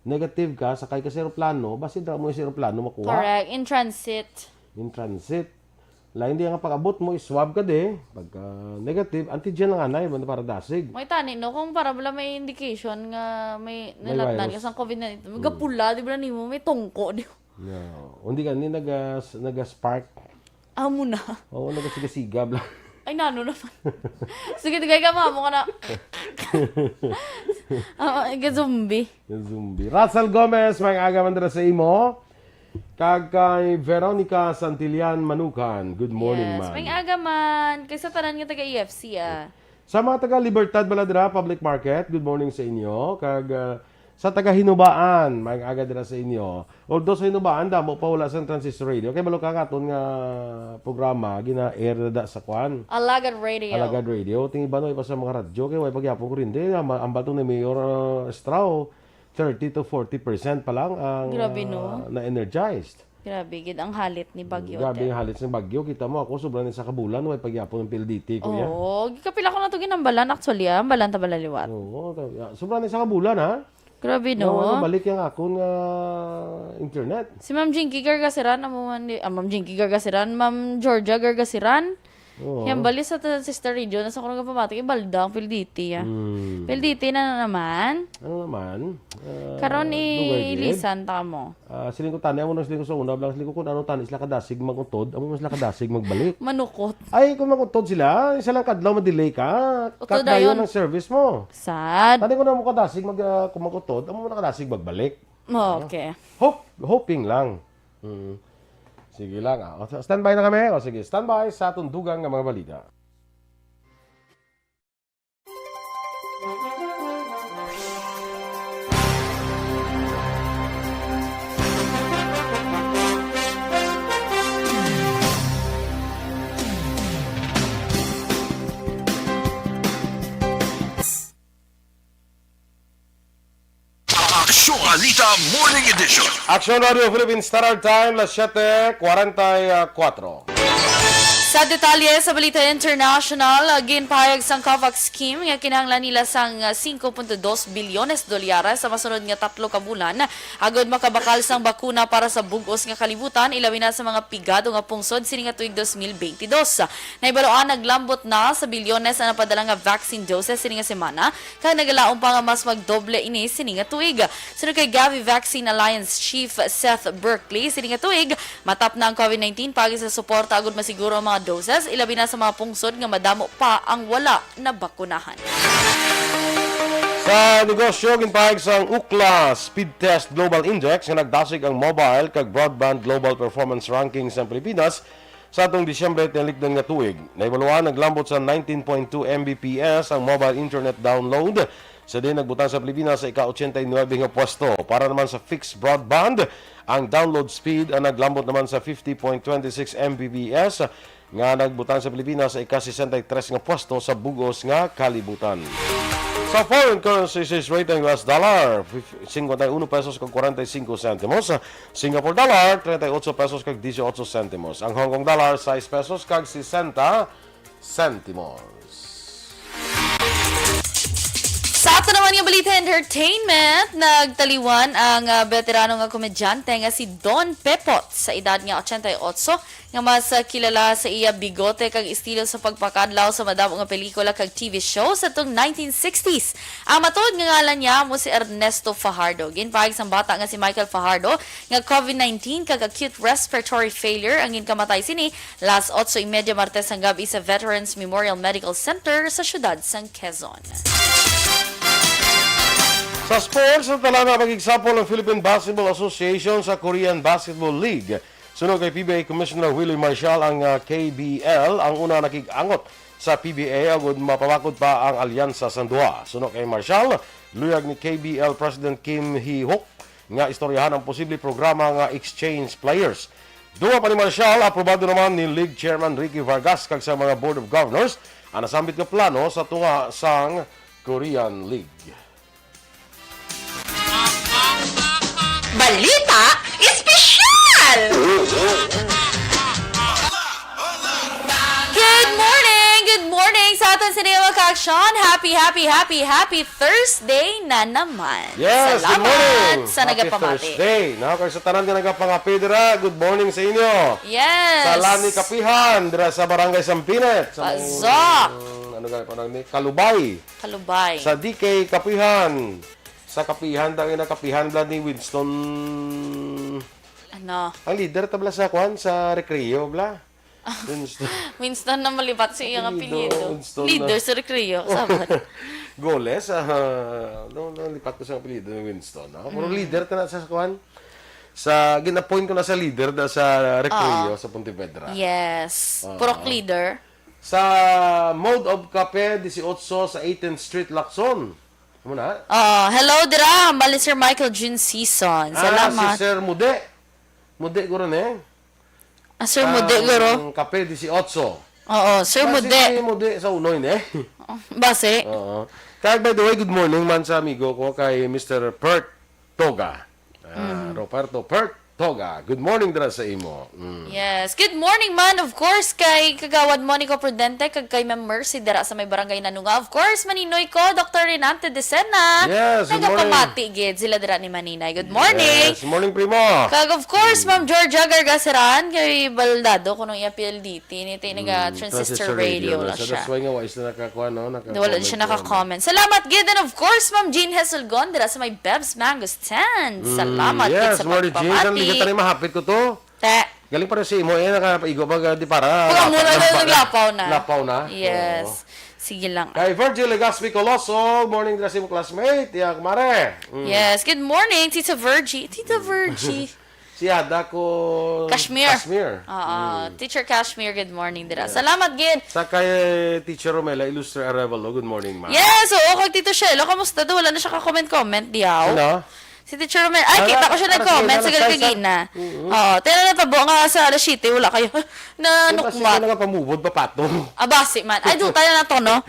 negative ka, sakay ka sa eroplano, basi dira mo sa eroplano makuha. Correct. In transit. In transit. Lain di nga pag-abot mo, iswab ka di. Pagka negative, antigen lang anay, man para dasig. May tani, no? Kung para bala may indication nga may May nalatnan virus. Ka sa covid nineteen, may Mm. Gapula, di ba, nimo? May tungko, di ba? Yeah. Hindi ka, ni nagas-, naga-spark. Amo na. Oo, nagasiga-siga, bla. Ay, nano naman. Sige, tigay ka, mamo ka na. Ah, ika zombie. Yung zombie. Russell Gomez, may aga man dira sa imo. Kag kay Veronica Santillan Manukan, good morning, Yes, ma'am. May aga man. Kay sa tanan nga taga E F C, ah. Sa mga taga Libertad, Baladra, Public Market, good morning sa inyo. Kag, ah, sa taga Hinubaan, may aga dira sa inyo. Although sa Hinubaan, damo pa wala sa transistor radio. Kay balo ka katon nga programa, gina-air na da sa kwan. Alagad Radio. Alagad Radio. Ting iba no, iba sa mga radyo. Kay way pagyapon ko rin. Di, ang, ang bato ni Mayor, ah, Estrao, thirty to forty percent pa lang ang, Grabe, no? Ah, na-energized. Grabe gid ang halit ni Bagyo, Grabe te. Ang halit sa Bagyo. Kita mo ako, sobra na sa kabulan, way pagyapon ng P L D T, kuya. Oo, kapila ko na to ginambalan. Actually, ah, ambalan ta bala liwat. Oo, sobra na sa kabulan, ha? Grabe, no? Nga wala balik yung akon nga internet. Si Ma'am Jinky Gargasiran, amo man di, ah, Ma'am Jinky Gargasiran, Ma'am Georgia Gargasiran. Oo. Yan, bali sa ta-, sister radio, nasa ko nagpamati, ibalda ang P L D T, ah. Hmm. P L D T na, na naman. Ano naman? Ah, Karon dugay gid. Ilisan ta mo. Ah, siling ko tani, amo nang siling ko sa una, blang siling ko kung ano tani sila kadasig mag-utod, amo man sila kadasig magbalik. Manukot. Ay, kung mag-utod sila, isa lang kadlaw ma-delay ka, Utod kag dayon dayon. Ang service mo. Sad. Tani ko na mo kadasig mag, ah, kung mag-utod, amo man kadasig magbalik. Okay. Hope, hoping lang. Mm. Sige lang, ah. O, standby na kami. O, sige, standby sa tundugan nga mga balita. Aksyon Balita Morning Edition. Aksyon Radio Philippine Standard Time, las siete cuarenta y cuatro. Sa detalye sa balita international, ginpahayag sang COVAX scheme nga kinahanglan nila sang singko punto dos bilyones dolyares sa masunod nga tatlo ka bulan agod makabakal sang bakuna para sa bug-os nga kalibutan, ilabi na sa mga pigado nga pungsod sini nga tuig dos mil bentidós. Nahibaluan, naglambot na sa bilyones ang napadala nga vaccine doses sini nga semana, kag nagalaom pa nga mas magdoble ini sini nga tuig. Suno kay Gavi Vaccine Alliance Chief Seth Berkley, sini nga tuig, matap na ang covid nineteen paagi sa suporta agud masiguro ang mga doses, ilabi na sa mga pungsod nga madamo pa ang wala nabakunahan. Sa negosyo, ginpahayag sang Ookla Speed Test Global Index nga nagdasig ang mobile kag broadband global performance ranking sa Pilipinas sa atong Disyembre tinalikdan nga tuig. Nahibaluan, naglambot sa nineteen point two M B P S ang mobile internet download. Sa din nagbutang sa Pilipinas sa ika-ochenta y nuebe nga pwesto. Para naman sa fixed broadband, ang download speed ang naglambot naman sa fifty point twenty six M B P S, nga nagbutang sa Pilipinas sa ika-sesenta y tres nga pwesto sa bug-os nga kalibutan. Sa foreign currency exchange rate, ang U S dollar, fif-, cincuenta y uno pesos con cuarenta y cinco centimos, Singapore dollar, treinta y ocho pesos kag dieciocho centimos. Ang Hong Kong dollar, sais pesos kag sesenta centimos. Sa ato naman nga balita entertainment, nagtaliwan ang, ah, veterano nga komedyante nga si Don Pepot sa edad nga ochenta y ocho, nga mas, ah, kilala sa iya bigote kag estilo sa pagpakadlaw sa madamo nga pelikula kag T V show sa tong nineteen sixties. Ang matuod nga ngalan niya amo si Ernesto Fajardo. Ginpahayag sang bata nga si Michael Fajardo nga covid nineteen kag acute respiratory failure ang ginkamatay sini las otso y media Martes sang gab-i sa Veterans Memorial Medical Center sa siyudad sang Quezon. Sa sports, sa tanan nga pag-example ang Philippine Basketball Association sa Korean Basketball League. Suno kay P B A Commissioner Willie Marcial ang, ah, K B L, ang una nakig-angot sa P B A agud mapabakod pa ang alyansa sang duha. Suno kay Marcial, luyag ni K B L President Kim Hee-hook nga istoryahan ang posible programa nga exchange players. Duwa pa ni Marcial, aprobado naman ni League Chairman Ricky Vargas kag sa mga Board of Governors ang nasambit nga plano sa tunga sang Korean League. Balita Espesyal! Good morning! Good morning sa aton sa inyo, mga ka-aksyon. Happy, happy, happy, happy Thursday na naman. Yes, good Salamat morning. sa Happy nagapamati. Thursday. Na kay sa tanan nga nagapangape dira, good morning sa inyo. Yes. Sa Lani Kapihan dira sa Barangay Sampinet. Sa may, Pazok. mm, ano gani pa ni? Kalubay. Kalubay. Sa D K Kapihan. Sa Kapihan, dagay na Kapihan bla ni Winston. Ano? Ang leader ta bla sa kwan, sa Recreo bla. Winston. Winston na malipat sa iyang Apelyido, apelyido. Winston Leader na. sa Recreo. Sabat. Goles, ah, no, no, lipat ko sa apelyido ni Winston. No? Pero Mm. Leader ta na sa kwan. Sa, gin-appoint ko na sa leader na sa Recreo Oo. sa Pontevedra. Yes. Oo. Purok leader. Sa Mode of Cafe eighteen sa eighteenth Street, Lacson. Muna? Oh, hello dira, hambal ni Sir Michael June Season. Ah, Salamat. Si Sir Mude. Mude guro ne. Ah, Sir Mude guro. Ang Cafe eighteen. Oo, Sir Mude. Si Mude sa unoy ne. Basi. Oo. Kag by the way, good morning man sa amigo ko kay Mister Perk Toga. Ah, Mm. Roberto Perk Toga. Good morning dira sa imo. Mm. Yes. Good morning man, of course, kay Kagawad Monico Prudente, kag kay Ma'am Mercy dira sa may barangay Nanunga. Of course, maninoy ko, Doctor Renante Decena. Yes, good morning. Nagapamati gid sila dira ni Maninay. Good morning. Yes, morning, primo. Kag of course, Ma'am Georgia Gargaseran, kay baldado ko nung iya P L D T, ni ti naga Mm, transistor radio lang So, siya. That's why nga, wais na nakakuha, no? Naka Wala siya naka-comment. Salamat gid, and of course, Ma'am Jean Hesulgon dira sa may Bev's Mango Stand. Salamat Mm, yes, gid sa morning, Jean. Ang ligat pagpamati. Tayo mahapit ko to. Te. Galing pa rin sa imo, eh, nakaigo ba, ah, di para. Pag amo na Lapa- naglapaw na. Lapaw na? Yes. Oo. Sige lang. Kay Virgil Legaspi Coloso, morning dira sa imo classmate. Iya, kumare. Mm. Yes. Good morning, Tita Virgie. Tita Virgie. Si Ada ko Kashmir. Kashmir. Oo. Mm. Teacher Kashmir, good morning dira. Yes. Salamat gid. Sa kay Teacher Romela Ilustre Arevalo, good morning, ma'am. Yes, oo, kag Tito Shelo, kamusta to? Wala na siya ka-comment diyaw. Sino? Si Teacher Romel, ay, Ah, kita ko siya alas nag-comment siyete, sa alas siyete. Galkagina. Mm-hmm. Oo, tira na tabo nga sa alas siyete, wala kayo. Na Yung kasi nukmat. Nga nagapamubod, papatong. Ah, basi man. Ay, dutay na to, no?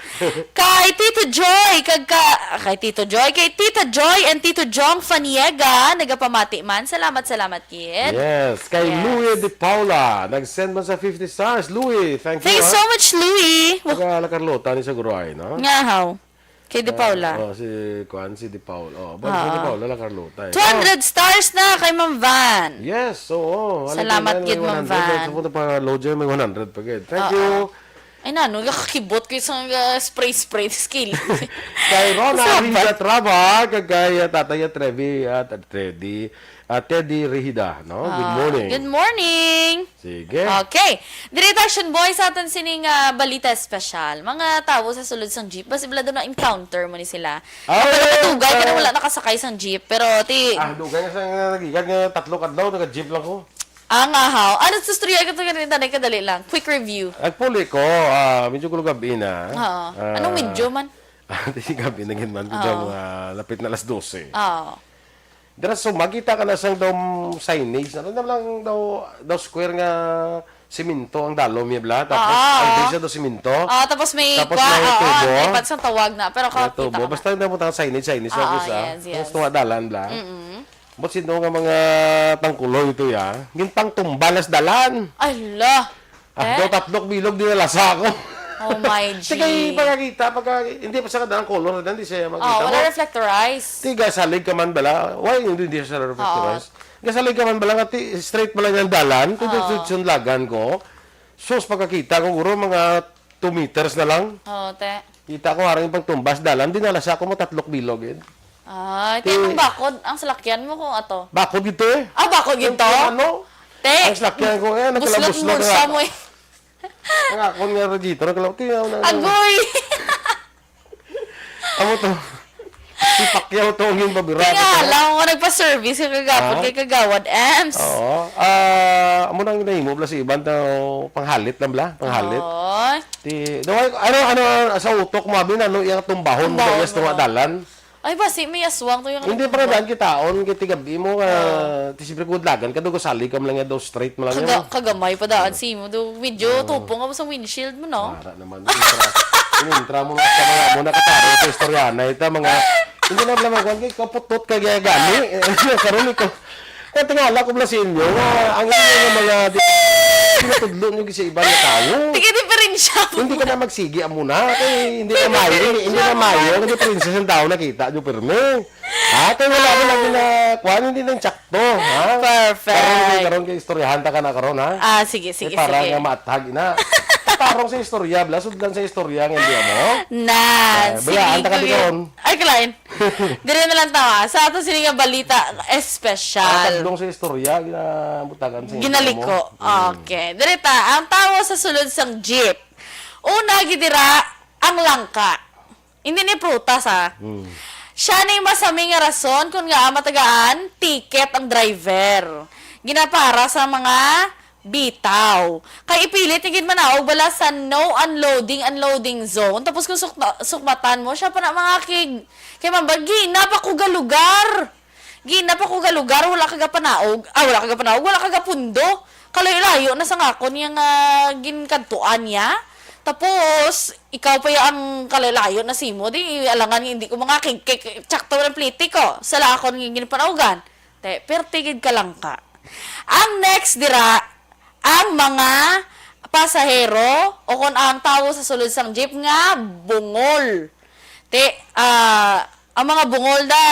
Kay Tito Joy, kag ka, kay Tito Joy, kay Tita Joy and Tito Jong Faniega, nagapamati man. Salamat, salamat, kid. Yes, kay Yes. Louie De Paula. Nag-send man sa fifty stars. Louie, thank you, Thank you ha? so much, Louie. Taga La Carlota ni sa Guruay, no? Nga, how? Kay De Paula. Ah, oh, si, kuan, si De Paula. Oh, ba, si Oo. De Paula, La Carlota, eh. Two hundred stars na kay Ma'am Van. Yes, oo. Ano Salamat pa, gid, may Ma'am one hundred, Van. Sa punta pa, load siya, may one hundred pa gid. Thank Oo. you. Ay, nano, nakakibot ko isang ah, spray-spray sa kilid. Kay Rona Sabat. Rida Traba, kag kay ah, Tatay Trevi, at Teddy, at Teddy Rihida, no? Good Ah, morning. Good morning. Sige. Okay. Diri ta, Action Boy, sa aton sining ah, balita espesyal. Mga tawo sa sulod sang jeep, basi bala doon na-encounter mo ni sila. Ah, Kapag nakadugay ka na ah. wala nakasakay sang jeep, pero ti Ah, dugay nga sa nga nagikan nga tatlo kadlaw, naka-jeep lang ko. Ang ahaw. Ano sa istorya ka ito ganito na kadali lang? Quick review. Nagpuli ko, ah, medyo kulo gabi na. Oo. Ah, Anong medyo man? Ah, di gabi na gid man, Oo. daw, ah, lapit na alas dose. Oo. Dira so makita ka na sang daw signage, ano na lang daw, daw square nga simento ang dalom niya bla. Tapos Oo. ang base daw simento. Ah, tapos may Tapos kwa, may oo, tubo. may pansang tawag na, pero May kakita tubo. ka na. Basta yung daw signage, signage Ah, lang isa. yes, yes. Tapos tunga dalan bla. Mm-mm. But sino nga mga tangkuloy ito ya? Gintang tumbalas dalan. Ala. Ah, daw tatlok bilog dinalasa ako. Oh my G. Sige, pagkakita, pagka, hindi pa sa kadang color na, hindi siya Oh, makita wala mo. reflectorized. Tiga salig ka man bala. Why hindi, hindi siya reflectorized? Gasalig ka man bala nga ti, straight bala nga dalan. Kung Oo. sunlagan ko, sus, pagkakita ko, guro, mga two meters na lang. Oh, te. Kita ko harang yung pangtumbas dalan, dinalasa ko mo tatlok bilog, eh. Ay, Ti- kaya nung bakod ang salakyan mo kung ato. Bakod gito eh. Ah, bakod gito? Ano? Te, Ang salakyan ko, eh, buslot nagkalabuslot bulsa na. Mo eh. Ang akon nga radiator, nagkalaw-, ti-, ang, Agoy! Amo to. Si Pacquiao to ang yung babira. Kaya lang ako nagpa-service ka kagapon Ah? kay Kagawad Ems. Oo. Ah, amo nang nahimo bala si Iban to panghalit lang bala, panghalit. Oo. Ti, do, ano, ano, sa utok mo, abi na, no, iyang tumbahon mo, Tumbahon yes, tunga mo. dalan. Ay, basi may aswang to yung Hindi ano, pa ba? Daan kitaon, kay tigabi mo, ah, Oo. ti siyempre kudlagan ka, do, gusali ka mo lang yan, do, straight mo lang Kaga-, yan. kagamay pa daan, Oo. si mo, do, medyo Oo. tupong ka mo sa windshield mo, no? Para naman, intra, intra mo na sa mga, mo na kataro sa istorya na ita, mga, hindi na lang magwan, kay kaputot ka gaya gani. Eh, karon ikaw, kaya tingala ko bala sa inyo, nga ang inyo nga mga, di, pinatudlo nyo sa iba na tao. Sige, diferensya mo. Hindi ka na magsigi, amo na. Kay hindi na Hindi mayo, hindi, hindi na diferensya mo mayo, na. Hindi diferensya sa tao nakita nyo, pirmi. Ha? Kay wala mo lagi na, kwan, hindi na sakto, ha? Perfect. Karon, karon kay istoryahan ta ka na karon, ha? Ah, sige, sige, Kay para sige. nga maatag na. Tarong sa istorya, bala, sudlan sa istorya nga hindi mo. Nan, Ah, sige, bayaan ta ka ko di yun. karon. Ay, kalain. Dire na lang ta, ha. Sa ato sini nga balita, espesyal. Ah, tagdong sa istorya, ginabutagan sa inyo Ginaliko. mo. Mm. Okay. Dire ta, ang tawo sa sulod sang jeep. Una, gidira, ang langka. Hindi ni prutas, ha. Mm. Siya ni masami nga rason kung nga matagaan ticket ang driver. Ginapara sa mga bitaw. Kay ipilit ni gid manaog bala sa no unloading, unloading zone. Tapos kung sukma-, sukmatan mo, siya pa na mga kig-, kay mambag, "Gina pa ko ga lugar. Gina pa ko ga lugar, wala ka ga panaog. Ah, wala ka ga panaog, wala ka ga pundo. Kalayo-layo na sa ngakon yang, ah, ginkadtuan niya. Tapos, ikaw pa ya ang kalayo-layo na simo, di alangan nga hindi ko mga kig-, kig-, tsakto ng pliti ko. Sala akon nga ginpanaugan." Te, perti gid ka lang ka. Ang next dira, ang mga pasahero o kon ang tawo sa sulod sang jeep nga bungol. Te, ah, ang mga bungol da,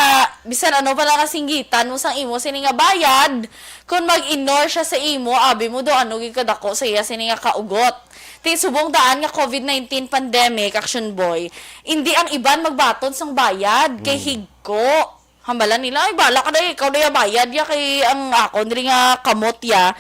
bisan ano pa nakasinggitan mo sang imo sini nga bayad, kung mag-ignore siya sa imo, abi mo do ano gid kadako sa iya sini nga kaugot. Ti subong daan nga covid nineteen pandemic, Action Boy, indi ang iban magbaton sang bayad kay Mm. higko. Hambalan nila, "Ay, bala ka na, ikaw na ya bayad ya kay ang akon diri nga kamot ya."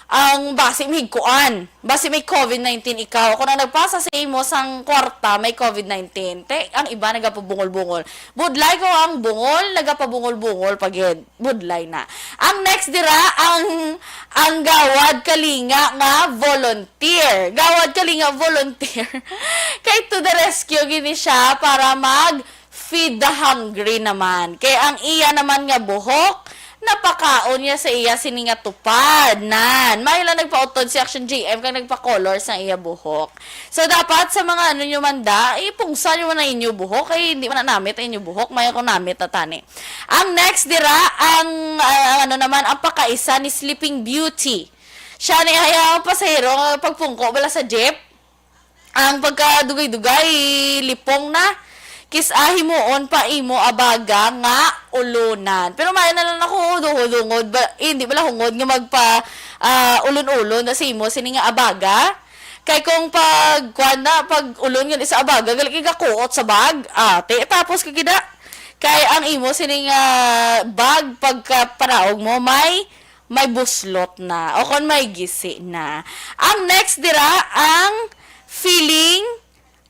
Ang basi may kuan, basi may covid nineteen ikaw. Kung ang nagpasa sa imo sang kwarta may covid nineteen, te, ang iba nagapabungol-bungol. Budlay ko ang bungol, nagapabungol-bungol pa gid. Budlay na. Ang next dira, ang, ang Gawad Kalinga nga volunteer. Gawad Kalinga volunteer. Kay to the rescue gini siya para mag feed the hungry naman. Kay ang iya naman nga buhok, napakaon niya sa iya sini nga tupad. Nan, may lang nagpautod si Action G M kag nagpa-color sa iya buhok. So, dapat sa mga ano nyo man da, ipungsa nyo man ang inyo buhok. Kay hindi man namit ang inyo buhok. May akong namit na tani. Ang next dira, ang, ah, ano naman, ang pakaisa ni Sleeping Beauty. Siya ni ay ang pasahero nga pagpungko bala sa jeep. Ang pagkadugay-dugay, lipong na. Kis-a himuon pa imo abaga nga ulunan. Pero maayo na lang ako hungod-hungod. Ba, eh, hindi bala hungod nga magpa, ah, ulon-ulon na sa imo sini nga abaga. Kay kung pag, kuwan na, pag ulon nga sa abaga, gali kay gakuot sa bag. Ah, te, tapos ka gida. Kay ang imo sini nga bag, pagka panaog mo, may may buslot na o kon may gisi na. Ang next dira, ang feeling,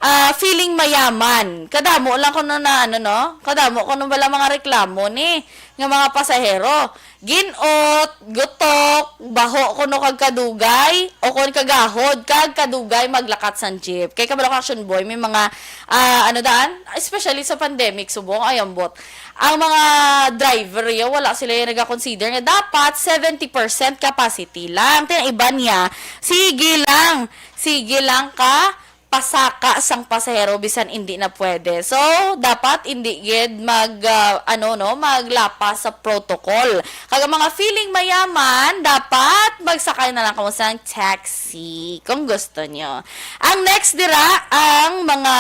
ah, feeling mayaman. Kadamo lang kuno na, ano, no? Kadamo kuno bala mga reklamo ni nga mga pasahero. Ginot, gutok, baho kuno kag kadugay, o kon kagahod, kag kadugay maglakat sang jeep. Kay kabalo ka, Action Boy, may mga, ah, ano daan? Especially sa pandemic, subong, ay, ambot. Ang mga driver, yo, wala sila yung nag-consider nga dapat seventy percent capacity lang. Ti ang iba niya, sige lang, sige lang ka pasaka sang pasahero bisan hindi na pwede. So, dapat hindi gid mag, ah, ano, no, maglapas sa protocol. Kag ang mga feeling mayaman, dapat magsakay na lang kamo sang taxi kung gusto nyo. Ang next dira, ang mga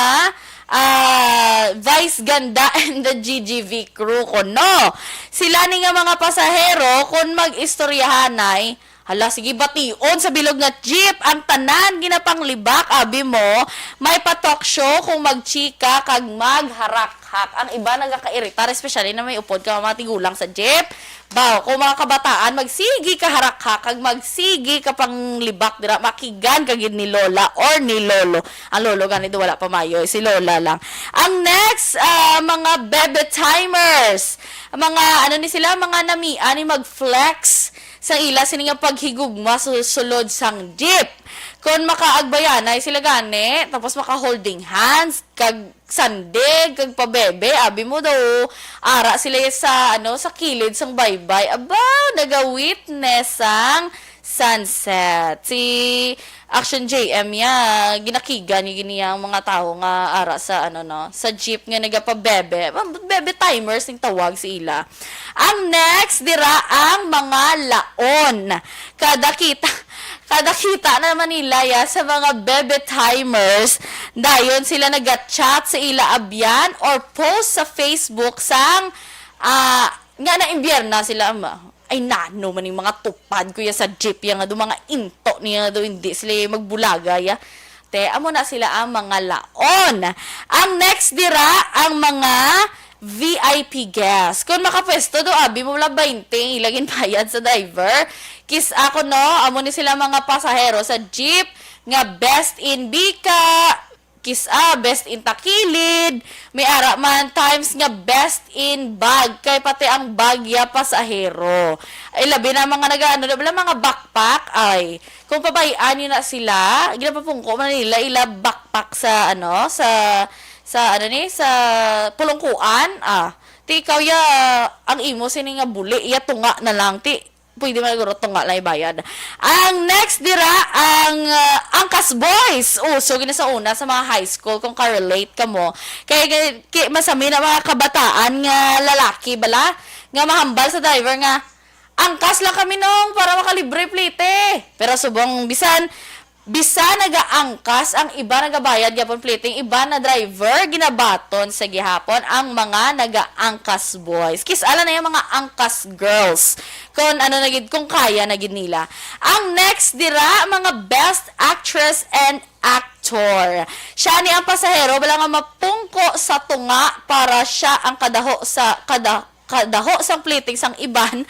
ah, Vice Ganda and the G G V crew kuno. Sila ni nga mga pasahero, kung mag-istoryahanay, Hala, sige, bation sa bilog nga jeep ang tanan ginapanglibak, abi mo, may pa-talk show kung magchika kag magharakhak. Ang iba nagakairitar, especially na may upod ka mga tigulang sa jeep. Baw, kung mga kabataan, magsigi ka harakhak kag magsigi ka panglibak dira, makigan ka gid ni lola or ni lolo. Ang lolo gani do wala pa mayo, si lola lang. Ang next, ah, mga bebe timers. Mga, ano ni sila, mga namian ni mag-flex sa ila sini nga paghigugma su-, sulod sang jeep. Kon makaagbayanay sila gani, tapos maka-holding hands, kag sandig, kag pabebe, abi mo daw, ara sila sa, ano, sa kilid sang baybay. Aba, naga-witness sang sunset. Si Action J M ya, ginakigan ni gini ang mga tawo nga ara sa, ano, no, sa jeep nga nagapabebe. Bebe timers ning tawag sa ila. Ang next dira ang mga laon. Kada kita, kada kita na naman nila ya sa mga bebe timers, dayon sila naga-chat sa ila abyan or post sa Facebook sang, ah, nga na imbierna sila, ma. Ay, nano man yung mga tupad ko ya sa jeep ya nga do, mga into niya do, hindi sila magbulaga ya. Te, amo na sila ang mga laon. Ang next dira, ang mga V I P guest. Kung makapwesto do, abi mo wala twenty, ila ginbayad sa driver. Kis ako, no, amo ni sila mga pasahero sa jeep nga best in bika, kis-a best in takilid, may ara man times nga best in bag, kay pati ang bag ya pasahero. Ay, labi na mga nagaano, wala mga backpack, ay, kung pabay-an yun na sila, ginapapungko man nila ila backpack sa, ano, sa, sa, ano ni, sa pulungkuan, ah. Ti ikaw ya, ang imo sini nga buli, ya tunga na lang, ti pwede man siguro tunga lang ibayad. Ang next dira, ang, ah, Angkas Boys. Uso gini sa una sa mga high school, kung ka-relate ka mo. Kay, kay, kay masami na mga kabataan nga lalaki bala, nga mahambal sa driver nga, "Angkas lang kami, nong, para makalibre plete." Pero subong, bisan, bisan nagaangkas ang iba, nagabayad gyapon plete, iba na driver, ginabaton sa gihapon ang mga nagaangkas boys. Kis-a lang na yung mga angkas girls. Kung ano na gid, kung kaya na gid nila. Ang next dira, mga best actress and actor. Siya ni ang pasahero, wala nga mapungko sa tunga para siya ang kadaho sa, kada, kadaho sang plete sang iban.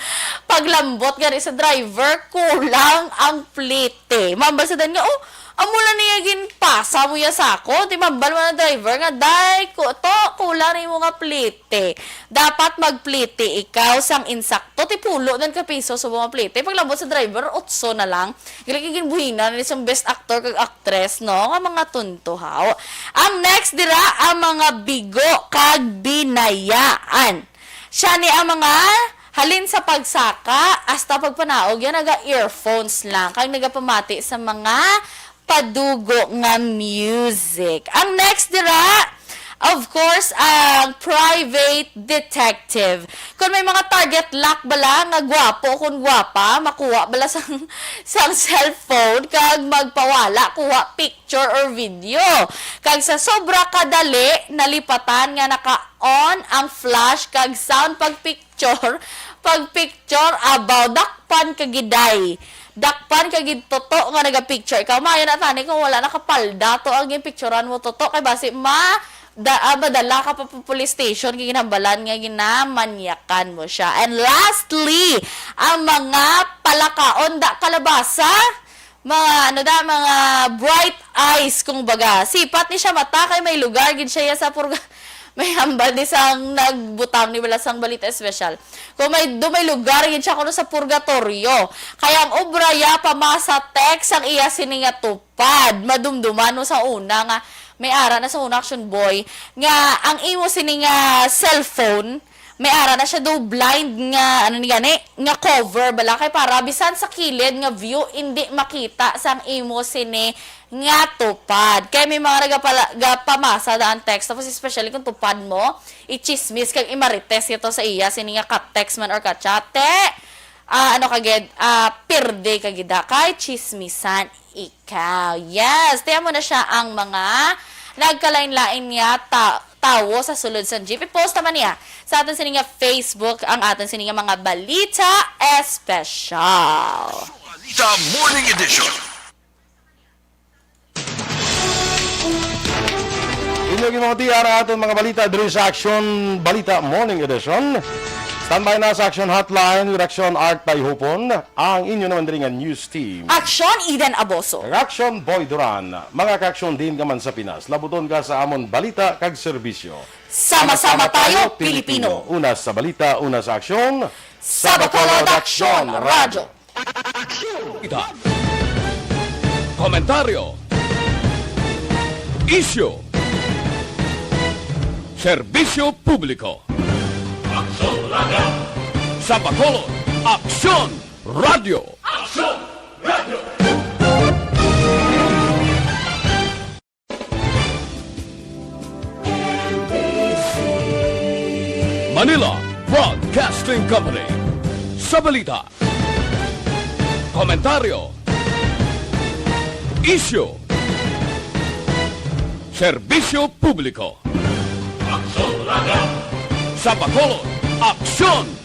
Paglambot gani sa driver, kulang ang plete. Mambal sa dan nga, "Oh, amo lang niya ginpasa mo ya sako." Ti mambal man ang driver nga, "Day, ku-, to, kulang ni mo nga plete. Dapat magplete ikaw sang insakto, ti pulo nan ka piso sa mga plete." Paglambot sa driver, otso na lang. Gali kay ginbuhinan ni sang best actor kag actress, no? Nga mga tunto, haw. Ang next dira, ang mga bigo kag binayaan. Siya ni ang mga halin sa pagsaka hasta pagpanaog, yan, naga-earphones lang kag nagapamati sa mga padugo nga music. Ang next dira, of course, ang private detective. Kung may mga target lock bala nga gwapo kung gwapa, makuha bala sang, sang cellphone kag magpawala, kuha picture or video. Kag sa sobra kadali, nalipatan nga naka-on ang flash kag sound pag picture, pag picture, abaw, dakpan ka gid, day. Dakpan ka gid, toto nga naga-picture. Ikaw, maayo na tani kung wala nakapalda to ang ginpicturan mo, toto. Kay basi ma-, da-, ah, madala ka pa, pa police station, kay ginhambalan nga ginamanyakan mo siya. And lastly, ang mga palakaon da kalabasa, mga, ano da, mga bright eyes, kung baga. Sipat ni siya mata, kay may lugar gid siya sa purga-, may hambal ni sang nagbutang ni bala sang balita espesyal. Kung may, do may lugar gid siya kuno sa purgatorio. Kay ang obra ya pamasa text ang iya sini nga tupad. Madumduman mo sa una nga may ara na sa una, Action Boy, nga ang imo sini nga cellphone, may ara na siya do blind nga, ano ni gani, nga cover bala, kay para bisan sa kilid nga view, hindi makita sang imo sini nga tupad. Kay may mga nagapala-, gapamasa daan text, tapos especially kung tupad mo, ichismis kag imarites ito sa iya, sini nga ka-text man or ka-chat. Te, ah, ano ka gid, ah, pirde ka gid, ah, kay chismisan ikaw. Yes, tiyan mo na siya ang mga nagkalain-lain nga ta-, tawo sa sulod sa jeep. I-post naman niya sa aton sini nga Facebook ang aton sini nga mga balita espesyal. Balita Morning Edition. Inyo ginamatian ang aton mga balita diri sa Aksyon Balita Morning Edition. Standby na sa Aksyon Hotline with Aksyon Art Tayhupon, ang inyo naman diri nga news team. Aksyon Eden Aboso. Kag Aksyon Boy Duran. Mga kaaksyon, diin ka man sa Pinas, labuton ka sa amon balita kag serbisyo. Sama-sama tayo, Pilipino. Una sa balita, una sa aksyon. Sa Bacolod Aksyon Radyo. Ita. Komentaryo. Isyu. Serbisyo publiko. Aksyon Radyo. Sa Bacolod, Aksyon Radyo. Aksyon Radyo. Manila Broadcasting Company. Sa balita, komentaryo, isyu, serbisyo publiko. Aksyon Radyo. Sa Bacolod, Aksyon